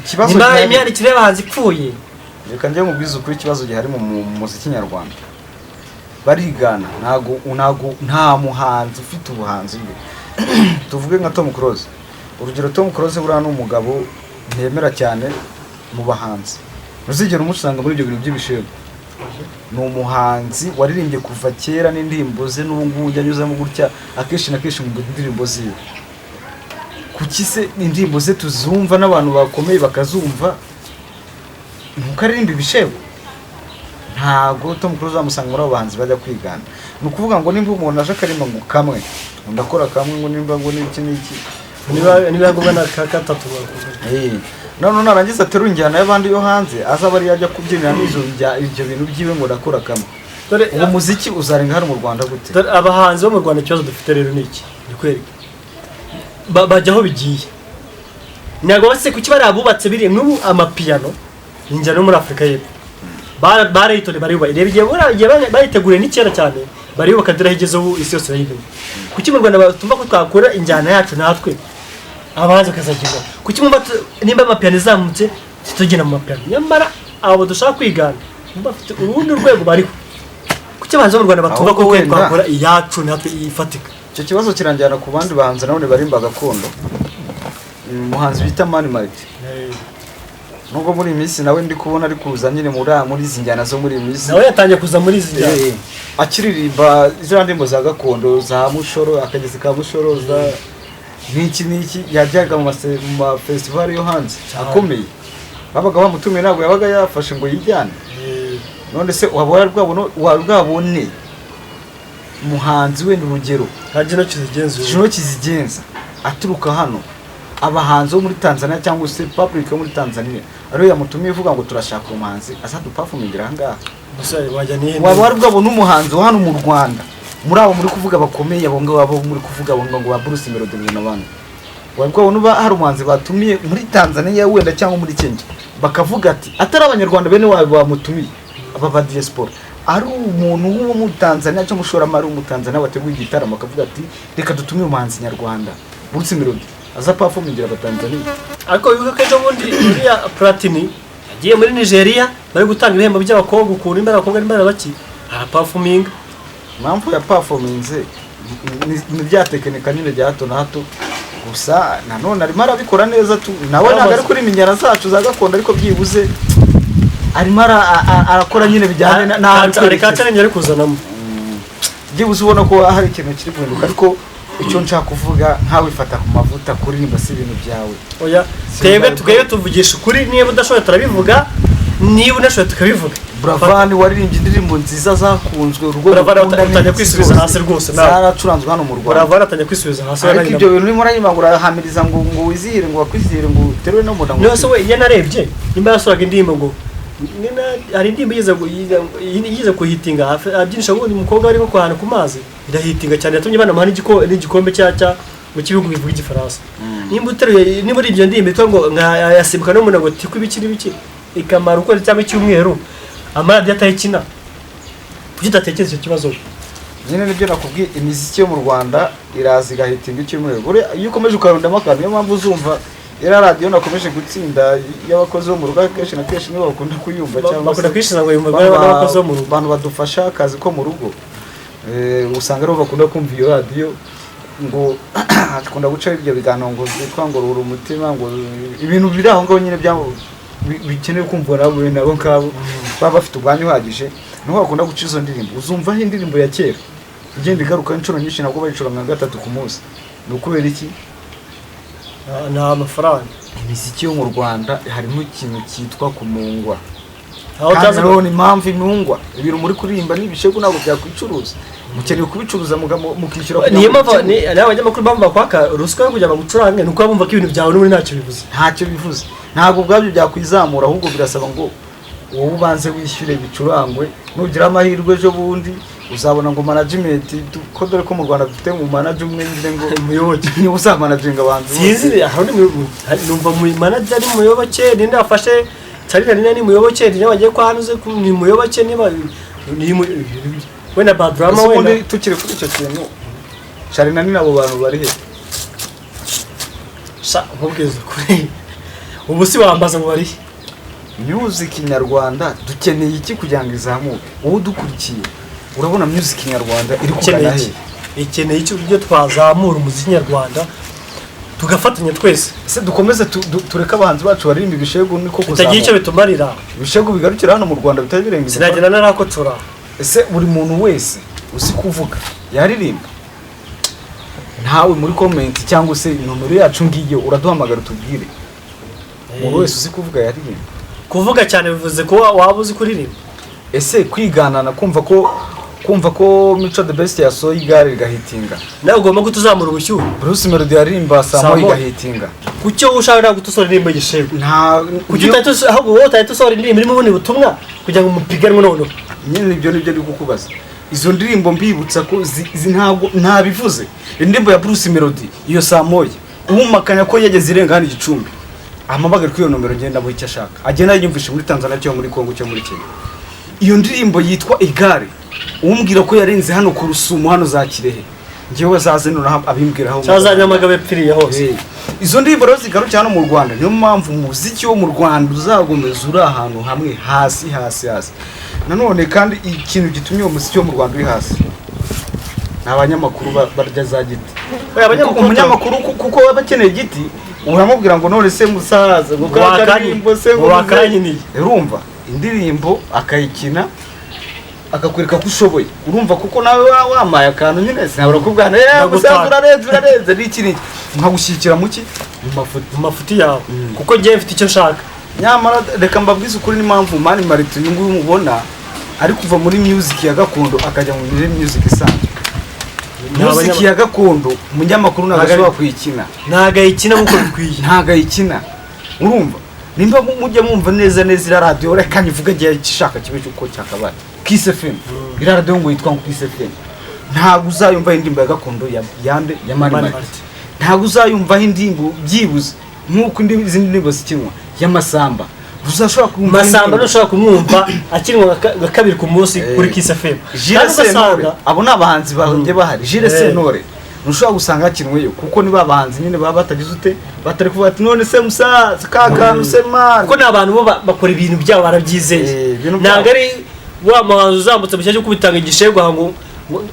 Ikibazo Nimba gihari- imyandikire y'abahanzi ipfuye. Reka njye mubwize ukuri, ikibazo gihari mu muziki nyarwanda, barigana. Ntago nta muhanzi ufite ubuhanzi bwe. Tuvuge nka Tom Close, urugero. Tom Close buriya ni umugabo ntemera cyane mu bahanzi, ntuzigera umusanga muri ibyo bintu by'ibishego. Ni umuhanzi waririmbye kuva kera, n'indirimbo ze n'ubu ngubu ujya anyuzamo gutya akenshi na kenshi mu ndirimbo ziwe. Kuki se indirimbo ze tuzumva n'abantu bakomeye bakazumva, nuko aririmba ibishego? Ntago Tom Close uzamusanga muri abo bahanzi bajya kwigana. Ni ukuvuga ngo nimba umuntu aje akaririmba ngo kamwe, ngo ndakora kamwe, ngo nimba ngo n'iki n'iki, Niba ngombwa na ka gatatu bakuvuga. None narangiza aterura injyana y'abandi yo hanze, azaba ariyo ajya kubyinira n'izo ibyo bintu byiwe, ngo ndakora kamwe. Dore Uwo muziki uzarenga hano mu Rwanda gute? Dore abahanzi bo mu Rwanda, ikibazo dufite rero ni iki, ndikwereka. Bajya aho bigiye. Ntabwo bose kuki bari abubatse biri n'ubu amapiyano ni injyana yo muri Afurika y'Epfo. Barayitore barayubaha. Reba igihe igihe bayiteguriye ni kera cyane, barayubaka, dore aho igeze ubu, isi yose irayimenya. Kuki mu Rwanda batumva ko twakora injyana yacu natwe, abahanzi bakazagenda? Kuki mwumva nimba amapiyano izamutse tutagenda mu mapiyano, nyamara abo dushaka kwigana bafite urundi rwego bariho? Kuki abahanzi bo mu Rwanda batumva ko Ahubwo twe wenda- twakora iyacu natwe ifatika? Icyo kibazo kiranjyana ku bandi bahanzi nabone barimba gakondo. Umuhanzi bita Mani Martin, nubwo muri iyi minsi nawe ndi kubona ari kuza nyine muri izi njyana zo muri iyi minsi, Nawe yatangiye kuza muri izi njyana. Akiririmba ziriya ndirimbo za gakondo za mushoro, akagezi ka mushoro, za n'iki n'iki, yajyaga mu mafestival yo hanze akomeye, babaga bamutumiye, ntabwo yabaga yafashe ngo yijyane. None se waba wari bwabone umuhanzi wenda, urugero, Nka Juno Kizigenza. Juno Kizigenza aturuka hano, abahanzi bo muri Tanzania cyangwa se public yo muri Tanzania ariyo yamutumiye ivuga ngo turashaka umuhanzi azaduperformingira aha ngaha? Gusa wajya nihe? Waba wari bwabona umuhanzi wa hano mu Rwanda, muri abo muri kuvuga bakomeye, abo ngabo muri kuvuga, abo ngabo ba Bruce Melody ngo n'abandi, wari bwabona uba hari umuhanzi batumiye muri Tanzania wenda cyangwa muri Kenya, bakavuga ati atari abanyarwanda bene wabo bamutumiye, Aba ba diaspora, ari umuntu wo mu Tanzania cyangwa umushoramari wo mu Tanzania wateguye igitaramo akavuga ati: "Reka dutumire umuhanzi nyarwanda Bruce Melody aza performingira abatanzania." Ariko wibuke ko ejo bundi uriya Platini yagiye muri Nigeria, bari gutanga ibihembo by'abakobwa, ukuntu imbaraga abakobwa n'imbaraga baki, araperforminga. Impamvu ya performinze ni rya tekinika nyine rya hato na hato. Gusa nanone arimo arabikora neza tu, nawe ntabwo ari kuri iminyara zacu za gakondo, ariko byibuze arimo arakora nyine bijyanye n'aho ari Reka kwerekeza. Challenge ari kuzanamo. Byibuze ubona ko hari ikintu kiri guhinduka, ariko icyo nshaka kuvuga, nkawe fata ku mavuta, kuririmba si ibintu byawe. Oya, twebwe twebwe tuvugisha ukuri. Niba udashoboye turabivuga, niba unashoboye tukabivuga. Buravan waririmbye indirimbo nziza zakunzwe, urugo Buravan rukunda utangiye n'ibiki kwisubiza zose hasi rwose nawe. Zaracuranzwe hano mu Rwanda. Buravan atangiye kwisubiza hasi. Ariko Waragira- ibyo bintu urimo uraririmba ngo urahamiriza, ngo wizihire, ngo wakwizihire, ngo uterwe no muda ngo Niba se we iyo narebye nimba yasohoraga indirimbo ngo hari indirimbo yigeze kuhitinga abyinisha ubundi umukobwa arimo kuhana ku mazi, irahitinga cyane, yatumye banamuha n'igikombe cya mu cy'ibihugu bivuga igifaransa. Nimba uteruye, niba uri iyo ndirimbo yitwa ngo nka yasimbuka no ngo tiku ibiki n'ibiki, ikamara ukwezi cyangwa icyumweru amaradiyo atayikina, kuki udatekereza icyo kibazo? Nyine nibyo nakubwiye, imiziki yo mu Rwanda iraza igahitinga icyumweru. Buriya iyo ukomeje ukarundamo akantu, niyo mpamvu uzumva iriya radiyo nakomeje gutsinda y'abakozi bo mu rugo, akenshi na kenshi nibo bakunda kuyumva cyangwa Bakunda se kwishiza ngo yumva bantu n'abakozi bo mu rugo. Bantu badufasha akazi ko mu rugo, usanga aribo bakunda kumva iyo radiyo, ngo hakunda gucaho ibyo biganiro ngo byitwa ngo rura umutima, ngo ibintu biri aho ngaho nyine bikenewe kumvwa nabo bene abo ngabo baba bafite umwanya uhagije, niho bakunda guca izo ndirimbo. Uzumvaho indirimbo ya kera igenda igaruka inshuro nyinshi, nabwo bayicura nka gatatu ku munsi. Ni ukubera iki? Ni amafaranga. Imiziki yo mu Rwanda harimo ikintu cyitwa kumungwa. Aho Kandi utazi. nanone impamvu imungwa, ibintu muri kuririmba n'ibishegu ntabwo byakwicuruza, mukeneye kubicuruza mukishyura kugira Niyo ngo mpamvu bikemure. n'abanyamakuru mpamvu bakwaka ruswa yo kugira ngo bagucurange, ni uko bumva ko ibintu byawe n'ubundi ntacyo bivuze. Ntacyo bivuze, ntabwo ubwabyo byakwizamura, ahubwo birasaba ngo wowe ubanze wishyure bicurangwe. Nugira amahirwe ejo bundi uzabona ngo management, ko dore ko mu Rwanda dufite mu manager umwe nyine ngo Muyoboke. Niwe uzamanaginga abantu bose. Sinzi aho ni numva mu manager ni Muyoboke, ninde wafashe Charly, ninde ni Muyoboke, ninde wagiye kwa Hanuze ni Muyoboke, niba ni wenda Badrama. Ese ubundi Wenda tukiri kuri icyo kintu, Charly na Nina, abo bantu bari he? Sha, nkubwiza ukuri, ubu si wambaza ngo bari he? Music nyarwanda dukeneye iki kugira ngo izamuke? Wowe udukurikiye, urabona music nyarwanda iri Ikeneye kugana iki? he? Ikeneye iki? Uburyo twazamura umuziki nyarwanda tugafatanya twese. Ese dukomeze tureke abahanzi bacu baririmba ibishegu, niko bitagira icyo kuzamuka? bitumarira. Ibishegu bigarukira hano mu Rwanda, bitari birenga imipaka. Sinagenda narakocora. Ese buri muntu wese uzi kuvuga yaririmba? Ntawe muri comment cyangwa se nomero yacu ngiyo, uraduhamagara utubwire. Umuntu wese uzi kuvuga yaririmba? Kuvuga cyane bivuze ko waba uzi kuririmba? Ese kwiganana, kumva ko Mico The Best yasohoye igare rigahitinga, Nawe ugomba kutuzamura ubushyuhe. Bruce Melody yaririmba saa Saa moya moya. igahitinga. Kuki wowe ushaka gutosohora indirimbo y'igishegu? Nta Kuki utahita ahubwo wowe utahita usohora indirimbo irimo ubundi butumwa kugira ngo mupiganwe noneho? Nyine ibyo nibyo ndi kukubaza. Izo ndirimbo mbibutsa ko ntabwo ntabivuze, indirimbo ya Bruce Melody iyo saa moya, umakanya ko yageze irenga hano Igicumbi, ahamagare kuri iyo nomero, ngenda amuha icyo ashaka, agenda yiyumvishe muri Tanzania cyangwa muri Congo cyangwa muri Kenya. Iyo ndirimbo yitwa Igare, umbwira ko yarenze hano ku Rusumo, hano za Kirehe, ngewe azaze noneho abimbwiraho. Cyangwa za Nyamagabe pfiriye hose. Izo ndirimbo rero zigarukira hano mu Rwanda, niyo mpamvu umuziki wo mu Rwanda uzakomeza uri ahantu hamwe hasi hasi hasi. Nanone kandi ikintu gitumye uwo muziki wo mu Rwanda uri hasi ni abanyamakuru barya za giti. Oya, abanyamakuru. Umunyamakuru kuko aba akeneye igiti, uramubwira ngo none se musaza ngo kariya karirimbo se ngo Wakanyiniye. Urumva indirimbo akayikina, akakwereka ko ushoboye, urumva kuko nawe wamaye akantu nyine, sinabura kubwana Ndagutaka. musaza urarenze, urarenze, n'iki n'iki, nkagushyigikira mu ki? Mu mafoto. Mu mafuti yawe, kuko ngewe mfite icyo nshaka. Nyamara reka mbabwize ukuri, n'impamvu Mani Martin uyu nguyu mubona ari kuva muri music ya gakondo akajya muri music isanzwe, music ya gakondo umunyamakuru ntabwo ashobora kuyikina. Ntabwo ayikina nk'uko bikwiye. Ntabwo ayikina. Urumva nimba mujya mwumva neza neza iriya radiyo, reka nyivuge igihe gishaka kibe uko cyakabaye, Kiss FM, iriya radiyo ngo yitwa ngo Kiss FM, ntabwo uzayumvaho indirimbo ya gakondo ya yande ya Mani Mani Martin. Martin. Ntabwo uzayumvaho indirimbo byibuze nk'uko izindi ndirimbo zikinwa y'amasamba. Uzashobora kumva Masamba indirimbo. ntushobora kumwumva akinwa nka kabiri ku munsi kuri Kiss FM. Jules Kandi Sentore, ugasanga abo ni abahanzi bagiye bahari. Jules Sentore ntushobora gusanga hakinweyo, kuko niba abahanzi nyine baba batagize ute, batari kuvuga ati: "None se musaza, ka kantu se man?" Kuko ni abantu bo bakora ibintu byabo barabyizeye. Ibintu Ntabwo byabo. ari wa muhanzi uzamutse mu cyo kubitanga igishegwa ngo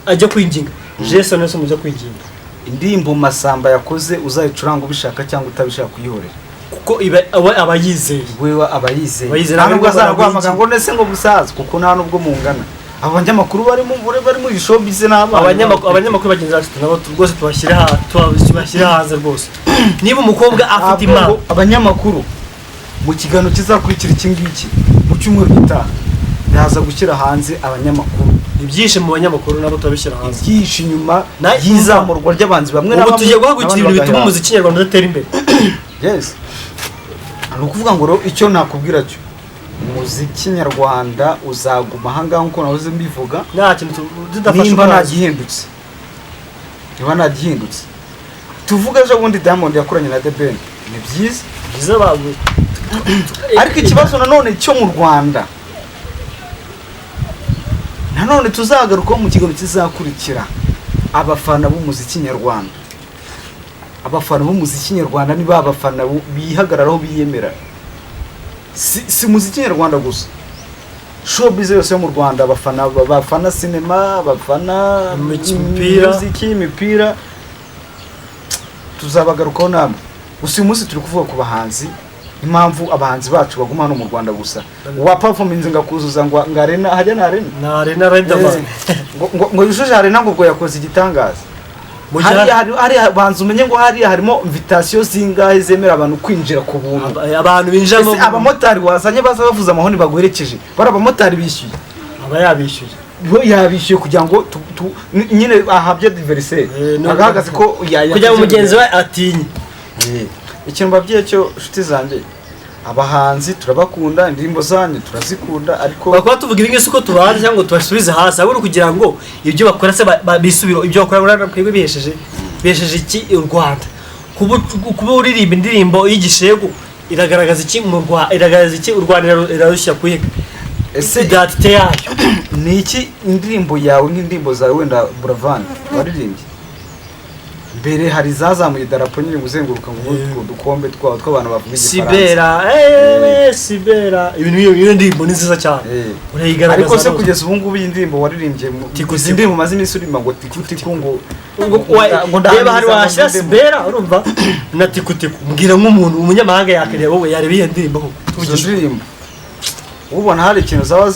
ajye kwinginga Jason wese mujya kwinginga. Indirimbo Masamba yakoze uzayicuranga ubishaka cyangwa utabishaka, kuyihorera. Kuko iba aba yizeye. Wewe aba yizeye. Aba yizeye, nta nubwo ntabwo azanaguhamagara ngo nese ngo musaza, kuko nta nubwo mungana. Abo banyamakuru bari muri showbiz n'abana. Abanyamakuru bagenzi bacu nabo rwose tubashyire hanze rwose, niba umukobwa afite Ntabwo impano. Abanyamakuru, mu kiganiro kizakurikira iki ngiki mu cyumweru gitaha, ndaza gushyira hanze abanyamakuru. Ibyinshi mu banyamakuru nabo tubabishyira hanze. Ibyinshi inyuma y'izamurwa ry'abanzi bamwe na Ubu bamwe, tugiye guhagurukira n'abandi ibintu bituma bagahera. umuziki nyarwanda udatera imbere. Yes, ni ukuvuga ngo rero icyo nakubwira cyo, umuziki nyarwanda uzaguma ahangaha nk'uko nahoze mbivuga. Nta kintu tudafashe Nimba nta umuhanzi. gihindutse, niba nta gihindutse, tuvuge ejo bundi Diamond yakoranye na The Ben, ni byiza. Byiza bagu Ariko ikibazo nanone cyo mu Rwanda, nanone tuzagarukaho mu kiganiro kizakurikira, abafana b'umuziki nyarwanda, abafana b'umuziki nyarwanda ni ba bafana bihagararaho, biyemera. Si umuziki nyarwanda gusa, showbiz yose yo mu Rwanda, abafana bafana sinema, bafana Imipira. Imiziki, imipira, tuzabagarukaho namwe. Gusa uyu munsi turi kuvuga ku bahanzi, impamvu abahanzi bacu baguma hano mu Rwanda gusa. Wa performance ngakuzuza ngo arena, hajya na arena. Na Arena Riderman. Ngo yujuje arena, ngo ubwo yakoze igitangaza. Mu gihe Hariya hariya banza umenye ngo hariya harimo invitation zingahe zemera abantu kwinjira ku buntu? Abantu binjiramo. Ese abamotari wazanye baza bavuza amahoni baguherekeje, bari abamotari bishyuye? Aba yabishyuye. Bo yabishyuye kugira ngo nyine ahabye adversaire agaragaze ko Kugira ngo mugenzi we atinye. Ikintu mbabwiye cyo, nshuti zanjye, abahanzi turabakunda, indirimbo zanyu turazikunda, ariko Bakaba tuvuga ibi ngibi si uko tubazi cyangwa ngo tubasubize hasi, ahubwo ni ukugira ngo ibyo bakora se bisubire. Ibyo bakora urabona twebwe bihesheje iki u Rwanda? Kuba uririmba indirimbo y'igishegu iragaragaza iki mu Rwanda? Iragaragaza iki u Rwanda? Irarushyira kuyiga Ese identité yayo. Ni iki indirimbo yawe, nk'indirimbo zawe wenda Buravan waririmbye mbere, hari zazamuye idarapo nyine guzenguruka ngo utwo dukombe twabo tw'abantu bavuga igifaransa? Sibera, sibera, ibintu iyo ndirimbo ni nziza cyane. Urayigaragaza Ariko se rwose. kugeza ubu ngubu iyi ndirimbo waririmbye Tiku izi tiku. ndirimbo umaze iminsi uririmba ngo tiku tiku, ngo Ngo ngo reba hari ndahamiriza ngo washyira ndemo. Sibera, urumva na tiku tiku, mbwira nk'umuntu umunyamahanga yakareba, wowe yareba iyo ndirimbo koko? Izo Tuvugije ndirimbo ubona hari ikintu zaba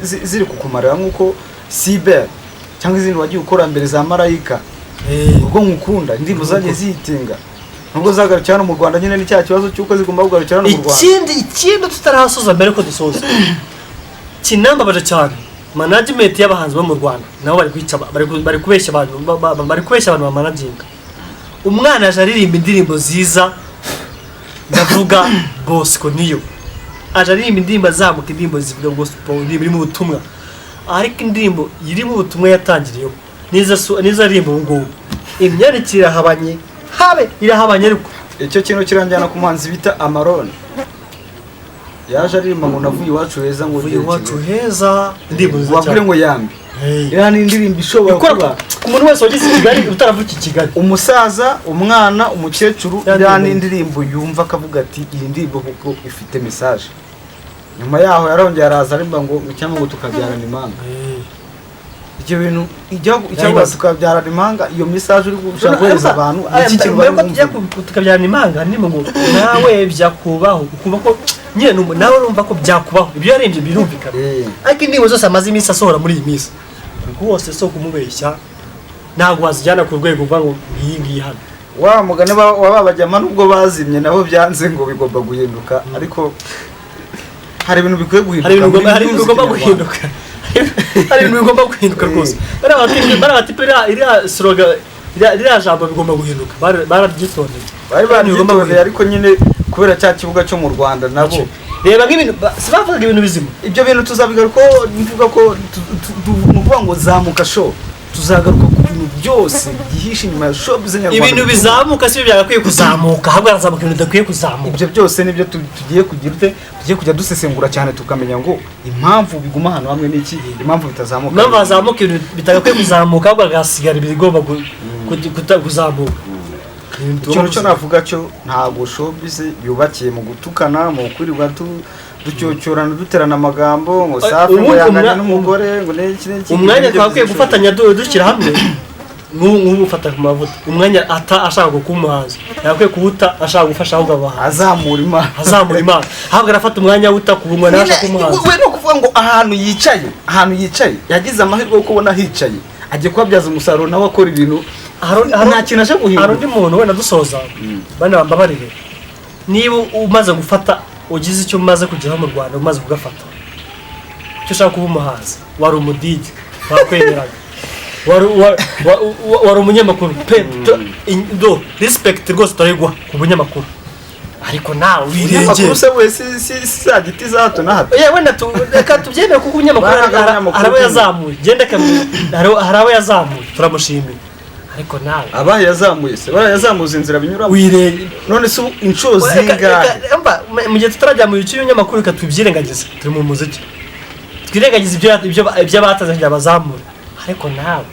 ziri kukumarira nk'uko Siber cyangwa izindi wagiye ukora mbere za Marayika, ubwo nkukunda, indirimbo zagiye zihitinga nubwo zagarukira hano mu Rwanda nyine, ni cya kibazo cy'uko zigomba kugarukira hano mu Rwanda. Ikindi tutarasoza, mbere ko dusoza, kinambabaje cyane, management y'abahanzi bo mu Rwanda nabo bari kwica, bari kubeshya abantu, bari kubeshya abantu bamanaginga. Umwana aje aririmba indirimbo nziza, ndavuga Bosco, niyo aje aririmba indirimbo, azamuka, indirimbo zivuga gospel, indirimbo irimo ubutumwa, ariko indirimbo irimo ubutumwa yatangiriyeho niza aririmba ubu ngubu, imyandikire irahabanye, habe irahabanye ariko. Icyo kintu kiranjyana ku muhanzi bita Amarone, yaje aririmba ngo navuye iwacu heza, ngo Uvuye ugere iwacu Kigali. heza, indirimbo nziza Wabwire cyane. ngo yambi. Hey. Iriya ni indirimbo ishobora Ikora kuba ku muntu wese wageze i Kigali, utaravuka i Kigali. Umusaza, umwana, umukecuru, Ya iriya ni ndirimbo. indirimbo yumva akavuga ati: "Iyi ndirimbo kuko ifite message." Nyuma yaho yarongeye araza aririmba ngo cyangwa ngo tukabyarana impanga. Ibyo bintu icyangwa Yayibaza. tukabyarana impanga, iyo message uri gushaka guhereza abantu ni iki kintu Mbere bari ko tujya bumve? Tukabyarana impanga, ndimo ngo nawe byakubaho, ukumva ko nyine nawe urumva ko byakubaho, ibyo yarembye birumvikana. Ariko indirimbo zose amaze iminsi asohora muri iyi minsi rwose si ukumubeshya, ntabwo wazijyana ku rwego uvuga ngo ngiyi ngiyi hano. Wa mugani wa babajyama, nubwo bazimye nabo byanze ngo bigomba guhinduka, ariko hari ibintu bikwiye guhinduka Hari ibintu muri hari ibintu music bigomba nyarwanda. guhinduka, hari ibintu bigomba guhinduka rwose. Bariya batipe, iriya slogan, iriya jambo bigomba guhinduka, bararyitondeye. Bari Hari ibintu bigomba baryitondeye, guhinduka. ariko nyine kubera cya kibuga cyo mu Rwanda nabo. Reba nk'ibintu si bavugaga ibintu bizima. Ibyo bintu tuzabigarukaho. Mvuga ko ni ukuvuga ngo Zamuka Show. Tuzagaruka ku bintu byose byihishe inyuma ya showbiz nyarwanda. Ibintu bizamuka si byo byagakwiye kuzamuka, ahubwo harazamuka ibintu bidakwiye kuzamuka. Ibyo byose nibyo tugiye kugira ute, tugiye kujya dusesengura cyane, tukamenya ngo impamvu biguma ahantu hamwe n'iki, impamvu bitazamuka. Impamvu hazamuka ibintu bitagakwiye kuzamuka, ahubwo hagasigara ibigomba kuzamuka. Ibintu Ikintu tugomba cyo navuga cyo, ntabwo showbiz yubakiye mu gutukana, mu kwirirwa ducyocyorana, duterana amagambo ngo Safi ngo Ubundi yanganye n'umugore, ngo n'iki n'iki. Umwanya Ibyo twakwiye byose gufatanya dushyira hamwe, nk'ubu ufata ku mavuta, umwanya ata ashaka kuba umuhanzi yakwiye kuwuta ashaka gufasha ahubwo abahanzi. Azamura Imana. Azamura Imana, ahubwo arafata umwanya awuta ku bungwa nawe ashaka kuba umuhanzi. We ni ukuvuga ngo ahantu yicaye yagize amahirwe yo kubona hicaye, agiye kubabyaza umusaruro, nawe akora ibintu nta kintu aje Hari guhindura. undi muntu wenda dusoza, bane bambabarire, niba umaze gufata, ugize icyo umaze kugeraho mu Rwanda, umaze kugafata, icyo ushaka kuba umuhanzi, wari umu DJ wakwemeraga, wari umunyamakuru pe, do respect rwose turayiguha ku bunyamakuru, ariko nawe Umunyamakuru wirengere. Se we si za giti za hato na hato? Oya, wenda reka tubyemere, kuko umunyamakuru Baraga abanyamakuru hari abo nyine. yazamuye, genda hari abo yazamuye, turamushimiye, ariko nawe Abahe yazamuye se? Barayazamuza inzira binyuramo. Wirengere. None se ubu inshuro zingahe? Mu gihe tutarajya mu bice by'ibinyamakuru, reka tubyirengagize, turi mu muziki, twirengagize ibyo abatanze kugira bazamure, ariko nawe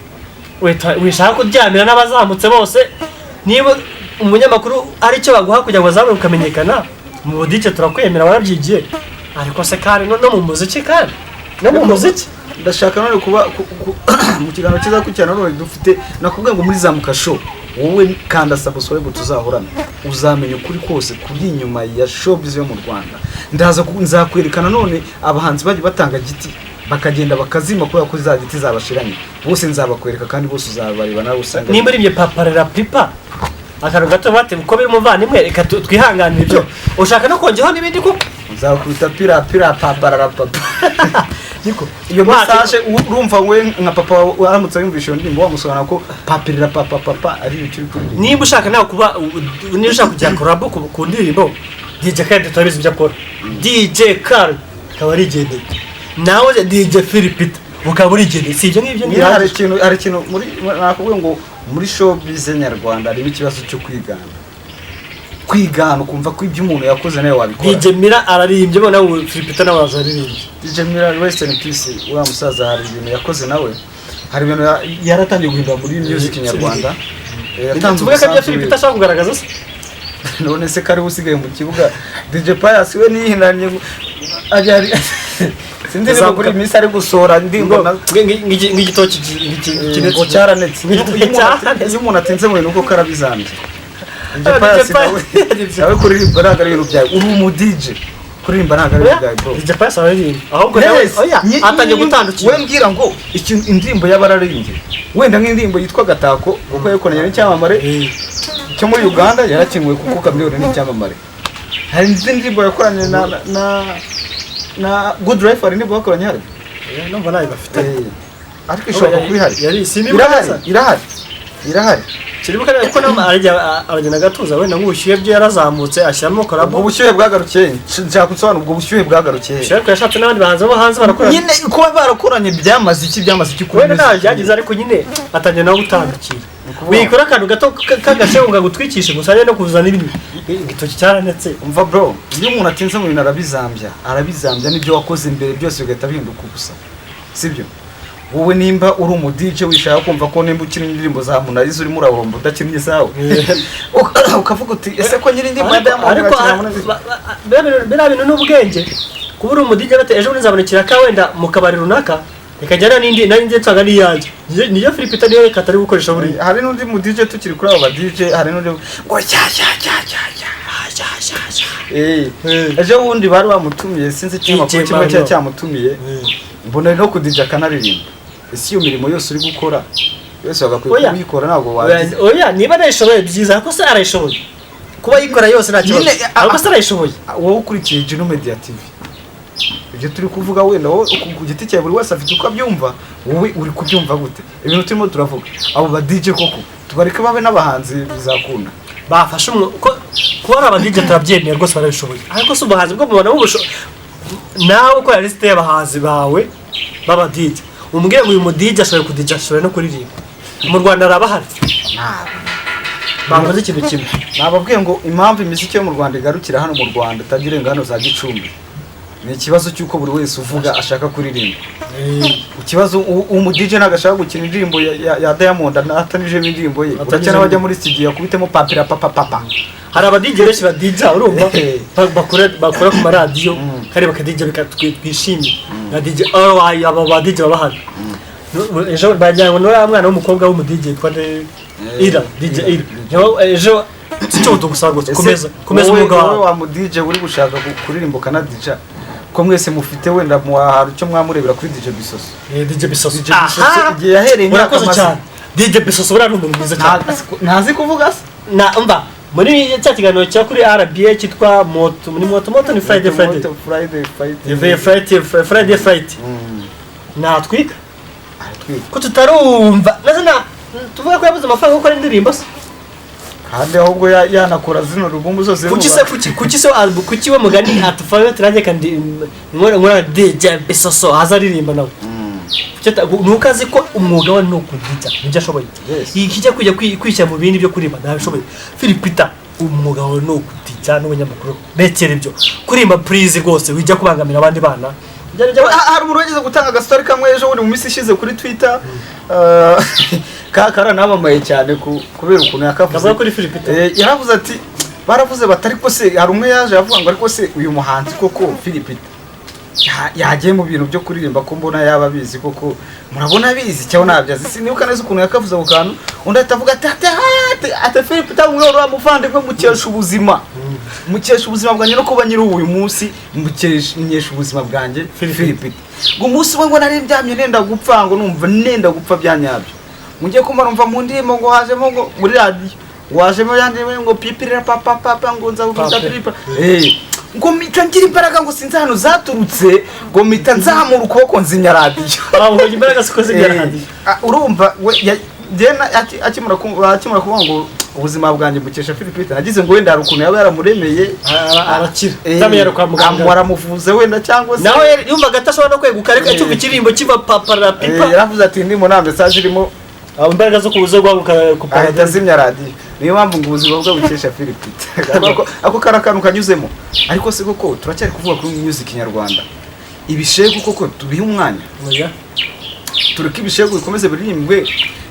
wishaka kuryamira n'abazamutse bose. Niba umunyamakuru ari cyo baguha kugira ngo bazamure ukamenyekana, mu bu DJ turakwemera warabyigiye, ariko se kandi no mu muziki, kandi no mu muziki. Ndashaka none kuba mu kiganiro kizakurikirana none dufite, nakubwiye ngo muri Zamuka Show, wowe kanda subscribe tuzahorana, uzamenya ukuri kose kuri inyuma ya showbiz yo mu Rwanda. Ndaza nzakwerekana none abahanzi bagiye batanga giti bakagenda bakazima kubera ko za giti zabashiranye bose, nzabakwereka kandi bose uzabareba nawe usanga. Nimba uribye paparera pipa akantu gato bate uko biri, umuvandimwe, reka twihanganire ibyo ushaka no kongeraho n'ibindi kuko Nzakubita pira pira paparara papa. Niko Iyo message urumva, we nka papa wawe aramutse yumvishe iyo ndirimbo, wamusobanura ko papirira papa papa ari ibyo uri kuririmba. Nimba ushaka nawe kuba, niba ushaka kugira collabo ku ndirimbo, DJ Khaled turabizi ibyo akora, DJ Khaled akaba arigendeye, nawe DJ Philip ukaba urigendeye, si ibyo ngibyo? Niba hari ikintu muri, nakubwiye ngo muri showbiz nyarwanda harimo ikibazo cyo kwigana, kwigana ukumva ko ibyo umuntu yakoze nawe wabikora. DJ Mira araririmbye, bona ubu Philip nawe araririmbye. DJ Mira, rest in peace, uriya musaza hari ibintu yakoze, nawe hari ibintu yaratangiye guhindura muri music nyarwanda. Yatanze Tuvuge ko ibyo umusanzu Philip we. ashaka kugaragaza se? None se kari usigaye mu kibuga, DJ Pius we nihinanye ajya sinzi niba kuri iyi minsi ari gusohora indirimbo Ng'igitoki ngo cyaranetse. Ng'igitoki cyaranetse. Iyo umuntu atinze mu bintu koko arabizambye. DJ Ah, Pius DJ nawe Pius. nawe kuririmba ntabwo ari ibintu byawe, uri umu DJ, kuririmba ntabwo ari ibintu byawe, bro. DJ Pius araririmba, ahubwo nawe Yes. oya atangiye gutandukira. We mbwira ngo ikintu indirimbo y'abararimbye, wenda nk'indirimbo yitwa Gatako, kuko yakoranye n'icyamamare cyo muri Uganda, yarakinwe kuko Chameleone ni icyamamare. Hari izindi ndirimbo yakoranye na Good Life, hari indirimbo bakoranye hari. Numva nayo bafite. Ariko ishobora kuba ihari. Yari sinibuka Irahari. neza. Irahari, irahari. Sinibuka neza kuko nawe aragenda agatuza, wenda nk'ubushyuhe byo yarazamutse ashyiramo Ubwo collabo. bushyuhe bwagarukiye, nshaka gusobanura ubwo bushyuhe bwagarukiye. Ubushyuhe, ariko yashatse n'abandi bahanzi bo hanze barakora. Nyine kuba barakoranye byamaze iki, byamaze iki kuri Wenda ntawe music? byagize, ariko nyine atangiye nawe gutandukira. Ukuvuga- Wikora akantu gato k'agasheho ngo agutwikishe gusa, no kuzana ibindi, igitoki cyaranetse. Umva bro, iyo umuntu atinze mu bintu arabizambya, arabizambya, n'ibyo wakoze imbere byose bigahita bihinduka ubusa, sibyo? Wowe nimba uri umu DJ wishaka kumva ko nimba ukina indirimbo za Harmonize urimo urahomba udakinnye izawe, ukavuga uti ese ko nyiri indirimbo ya Diamond Ariko ngakina Harmonize? Biriya bintu ni ubwenge kuba uri umu DJ bate ejo bundi nzabonekera ka wenda mu kabari runaka, ikajyana n'indi nari nsanga n'iyanjye. Niyo Philip niyo reka atari gukoresha buriya. Hari n'undi mu DJ, tukiri kuri abo ba DJ, hari n'undi ngo cya cya cya cya cya cya cya cya. Ejo bundi bari bamutumiye, sinzi ikinyamakuru DJ kimwe cyari Mario. cyamutumiye, mbona ari no kudija akanaririmba. Ese iyo mirimo yose uri gukora yose wagakwiye Oya. kuyikora, ntabwo Oya, wagize. Oya, niba arayishoboye byiza, ariko se arayishoboye kuba yikora yose nta kibazo? Nyine, Ariko se arayishoboye? Wowe ukurikiye Juno Media TV, ibyo turi kuvuga, wenda wowe ku giti cyawe, buri wese afite uko abyumva, wowe uri kubyumva gute ibintu turimo turavuga? Abo ba DJ koko tubareke babe n'abahanzi, bizakunda? Bafashe umwe ko kuba ari aba DJ turabyemeye rwose, barabishoboye, ariko si ubuhanzi bwo mubona bubusho. Nawe ukora lisite y'abahanzi bawe b'aba DJ Umbwire ngo uyu mu DJ ashoboye ku DJ, ashoboye no kuririmba, mu Rwanda arabahari bakoze ikintu kimwe. Nababwiye ngo impamvu imiziki yo mu Rwanda igarukira hano mu Rwanda, itajya irenga hano za Gicumbi, ni ikibazo cy'uko buri wese uvuga ashaka kuririmba. Ikibazo umu DJ ntabwo ashaka gukina indirimbo ya Diamond atanijemo indirimbo ye. Atanyujemo. Uretse n'abajya muri studio yakubitemo papira papa papa. Hari aba DJ benshi badija, urumva, bakora ku maradiyo kandi bakadija twishimye nka DJ RY. Aba ba DJ baba bahari. Ejo bajyanywe n'uriya mwana w'umukobwa w'umu DJ witwa Ira DJ Ira. Nawe ejo si cyo tugusaba gusa, komeza komeza umwuga wowe wawe. Wa mu DJ uri gushaka kuririmba ukanadija, ko mwese mufite wenda hari icyo mwamurebera kuri DJ Bisoso? DJ Bisoso. DJ Bisoso igihe yahereye imyaka Urakoze amaze cyane. DJ Bisoso buriya ni umuntu mwiza cyane. Ntazi kuvuga se? Na umva, muri cya kiganiro cya kuri RBA cyitwa moto, muri moto moto ni Friday Friday. Moto, Friday Fight. Friday Friday Fight. Natwika. Aratwika. Ko tutarumva naze na tuvuga ko yabuze amafaranga yo gukora indirimbo se? Kandi ahubwo yanakora zino rubumbu zose. Kuki se, kuki se kuki we mugani atufayo turange kandi nkora nkora DJ Bisoso aza aririmba nawe? Nuko azi ko umwuga we ni ukudija, nibyo ashoboye. Ikijya kujya kwishyira mu bindi byo kuririmba ntabishoboye. Philipita, umwuga wawe ni ukudija n'ubunyamakuru, rekera ibyo kuririmba please rwose, wijya kubangamira abandi bana. Hari umuntu wageze gutanga agastori kamwe ejo bundi mu minsi ishize kuri Twitter, karanamamaye cyane kubera ukuntu yakavuze. Kavuga kuri Philipita. Yaravuze ati baravuze bati ariko se hari umwe yaje avuga ngo ariko se uyu muhanzi koko Philipita yagiye mu bintu byo kuririmba, ko mbona yaba abizi koko, murabona abizi cyangwa ntabyo azi? Sinibuka neza ukuntu yakavuze ako kantu. Undi ahita avuga ati ati Philipita mwe uriya muvandimwe mukesha ubuzima, mukesha ubuzima bwanjye no kuba nyiri uyu munsi, mukesha ubuzima bwanjye Philipita. Ngo umunsi umwe ngo nari ndyamye nenda gupfa, ngo numva nenda gupfa bya nyabyo, mugiye kumva numva mu ndirimbo ngo hajemo, ngo muri radiyo ngo hajemo ya ndirimbo ngo pipirira papa papa, ngo nza gukunda Papa. Piripa, ngo mpita ngira imbaraga, ngo sinzi ahantu zaturutse, ngo mpita nzamura ukuboko nzimya radiyo. Wabonye imbaraga siko zimya radiyo? Urumva we njye akimara kuvuga ngo ubuzima bwanjye mukesha Philipita, nagize ngo wenda hari ukuntu yaba yaramuremeye. Arakira, zamuyara kwa muganga. Aramuvuze wenda cyangwa se Nawe yumvaga atashobora no kweguka, ariko acyumva ikirimbo kiva papara pipa. Yaravuze ati ndimo nta message irimo. Abo imbaraga zo kuza guhaguruka ku Ahita paradiyo. azimya radiyo. Niyo mpamvu ngo ubuzima bwe bukesha Philipita. Ako kari akantu kanyuzemo. Ariko se koko turacyari kuvuga kuri music nyarwanda, ibishegu koko tubihe umwanya? Oya. Tureke ibishegu bikomeze biririmbwe,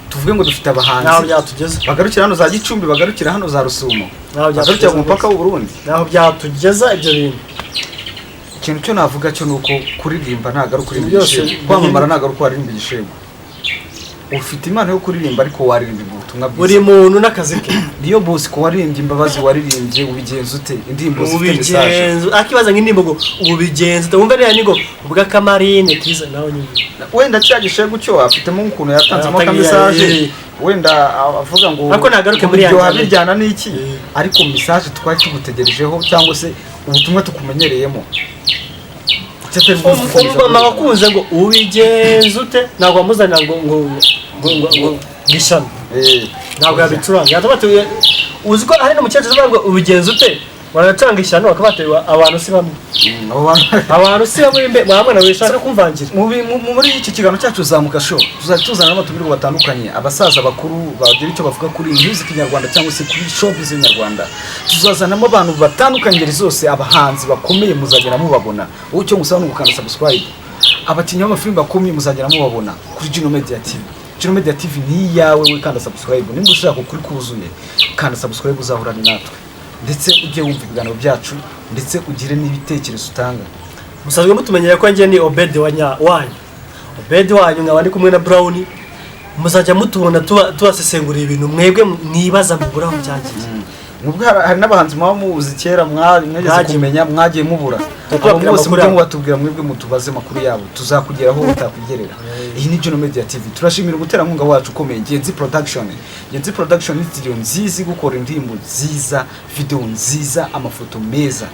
tuvuge ngo dufite Ntaho abahanzi byatugeza. bagarukira hano za Gicumbi, bagarukira hano za Rusumo, Ntaho bagarukira byatugeza ku mupaka rwose. w'u Burundi. Ntaho byatugeza ibyo bintu. Ikintu cyo navuga cyo ni uko kuririmba ntabwo ari ukuririmba Byose igishegu, kwamamara ntabwo ari uko waririmba igishegu. Ufite impano yo kuririmba, ariko waririmba ubutumwa Buri bwiza. muntu n'akazi ke. Niyo Bosco waririmbye imbabazi, waririmbye ubigenza ute, indirimbo zifite message. Ubigenza akibaza nk'indirimbo ngo ubigenza wumva rero ni ngo ubw'akamarine kiza nawe nyine. Wenda cya gishegu cyo afitemo ukuntu yatanzemo Atanga aka message, wenda avuga ngo Ariko nagaruke muri ya biryoha njyana. Biryana n'iki, ariko message twari tugutegerejeho cyangwa se ubutumwa tukumenyereyemo. Icyo atari bwo gukomeza Umumama kuririmba. wakunze ngo ubigenza ute ntabwo wamuzanira ngo ishyano. Ntabwo yabicuranga, yatuma ati uzi ko hari n'umukecuru uvuga ngo ubigenza ute, baracanga ishyano, bakaba bati abantu si bamwe. Abo bantu Abantu si bamwe mbe mwamwana wishaka kumvangira. Muri iki kiganiro cyacu Zamuka Show tuzajya tuzana n'abatumirwa batandukanye, abasaza bakuru bagira icyo bavuga kuri music nyarwanda cyangwa se kuri showbiz nyarwanda. Tuzazanamo abantu batandukanye, ingeri zose, abahanzi bakomeye muzagera mubabona. Wowe icyo ngusaba ni ugukanda subscribe. Abakinnyi b'amafilimi bakomeye muzagera mubabona kuri Gino Media TV. Gino Media TV ni iyawe, we kanda subscribe nimba ushaka ukuri kuzuye. Kanda subscribe uzahorane natwe, ndetse ujye wumva ibiganiro byacu, ndetse ugire n'ibitekerezo utanga. Musanzwe mutumenyera ko njye ni Obedi wa wanyu, Obedi wanyu, nkaba ndi kumwe na Brown. Muzajya mutubona tubasesengurira ibintu mwebwe mwibaza mubura aho byagiye. Nubwo hari n'abahanzi muba muzi kera mwageze Mwagiye. kumenya mwagiye mubura. Tukababwira Abo bose amakuru mujye yabo. mubatubwira, mwebwe mutubaze amakuru yabo, tuzakugeraho utakwigerera. Iyi ni Juno Media TV. Turashimira umuterankunga wacu ukomeye, Ngenzi Production. Ngenzi Production ni studio nziza igukora indirimbo nziza, video nziza, amafoto meza.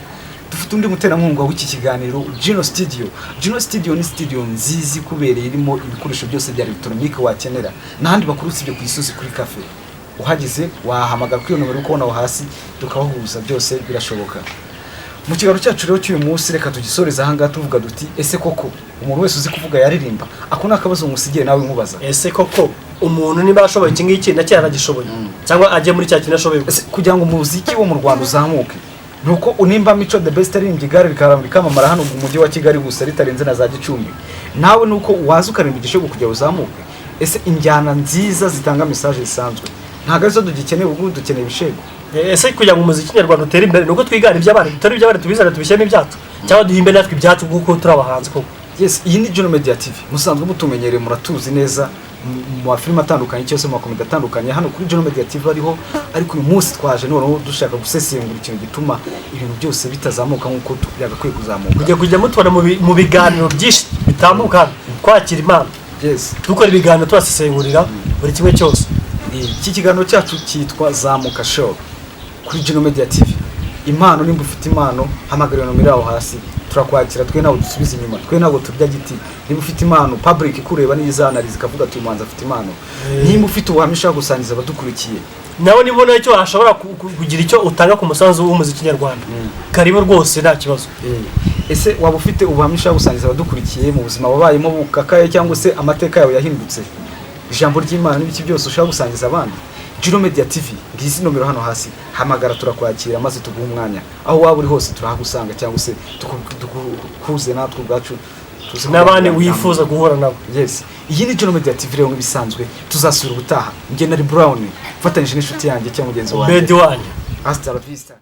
Dufite undi muterankunga w'iki kiganiro, Gino Studio. Gino Studio ni studio nziza ikubereye, irimo ibikoresho byose bya electronique wakenera n'ahandi bakuru usibye ku Gisozi kuri cafe. Uhageze wahamagara kuri iyo nomero uri kubona aho hasi, tukabahuza, byose birashoboka. Mu kiganiro cyacu rero cy'uyu munsi, reka tugisoreze ahangaha tuvuga duti: ese koko umuntu wese uzi kuvuga yaririmba? Ako ni akabazo ngusigiye nawe nkubaza. Ese koko umuntu niba ashoboye iki ngiki na kera aragishoboye, cyangwa ajye muri cya kintu ashoboye gusa? Ese kugira ngo umuziki wo mu Rwanda uzamuke, nuko unimba Mico The Best aririmbye igare rikamamara hano mu mujyi wa Kigali gusa, ritarenze na za Gicumbi, nawe nuko waza ukaririmba igishego kugira ngo uzamuke? Ese injyana nziza zitanga message zisanzwe ntabwo arizo dugikeneye ubu? Dukeneye ibishego. Ese kugira ngo umuziki nyarwanda utere imbere nuko twigana iby'abandi, tutari iby'abandi tubizane tubishyiremo ibyacu, cyangwa duhimbe natwe ibyacu kuko turi abahanzi koko? Yes, iyi ni Juno Media TV. Musanzwe mutumenyereye, muratuzi neza mu mafilime atandukanye cyangwa se mu makomedi atandukanye hano kuri Juno Media TV ariho. Ariko uyu munsi twaje noneho dushaka gusesengura ikintu gituma ibintu byose bitazamuka nk'uko byagakwiye kuzamuka. Kujya mutubona mu biganiro byinshi bitambuka hano, twakira impano, dukora ibiganiro, tubasesengurira buri kimwe cyose. Iki kiganiro cyacu cyitwa Zamuka Show kuri Juno Media TV. Impano, nimba ufite impano, hamagara iyo nomero aho hasi, turakwakira. Twe ntabwo dusubiza inyuma, twe ntabwo turya giti. Niba ufite impano, public ikureba niyizanariza ikavuga ati: "Uyu muhanzi afite impano." Nimba ufite ubuhamya ushaka gusangiza abadukurikiye, Nawe niba ubona icyo washobora kugira icyo utanga ku musanzu w'umuziki nyarwanda, karibu rwose, nta kibazo. Ese waba ufite ubuhamya ushaka gusangiza abadukurikiye mu buzima wabayemo bukakaye, cyangwa se amateka yawe yahindutse, ijambo ry'Imana n'ibiki byose ushaka gusangiza abandi? Juno Media TV, ngizi nomero hano hasi, hamagara, turakwakira maze tuguhe umwanya. Aho waba uri hose turahagusanga, cyangwa se tuguhuze natwe ubwacu tuze n'abandi kuganira. Wifuza guhura nabo. Yes, iyi ni Juno Media TV rero nk'ibisanzwe, tuzasubira ubutaha. Njye nari Brown, mfatanyije n'inshuti yanjye cyangwa mugenzi wanjye Bedi wanyu. Hasta la vista.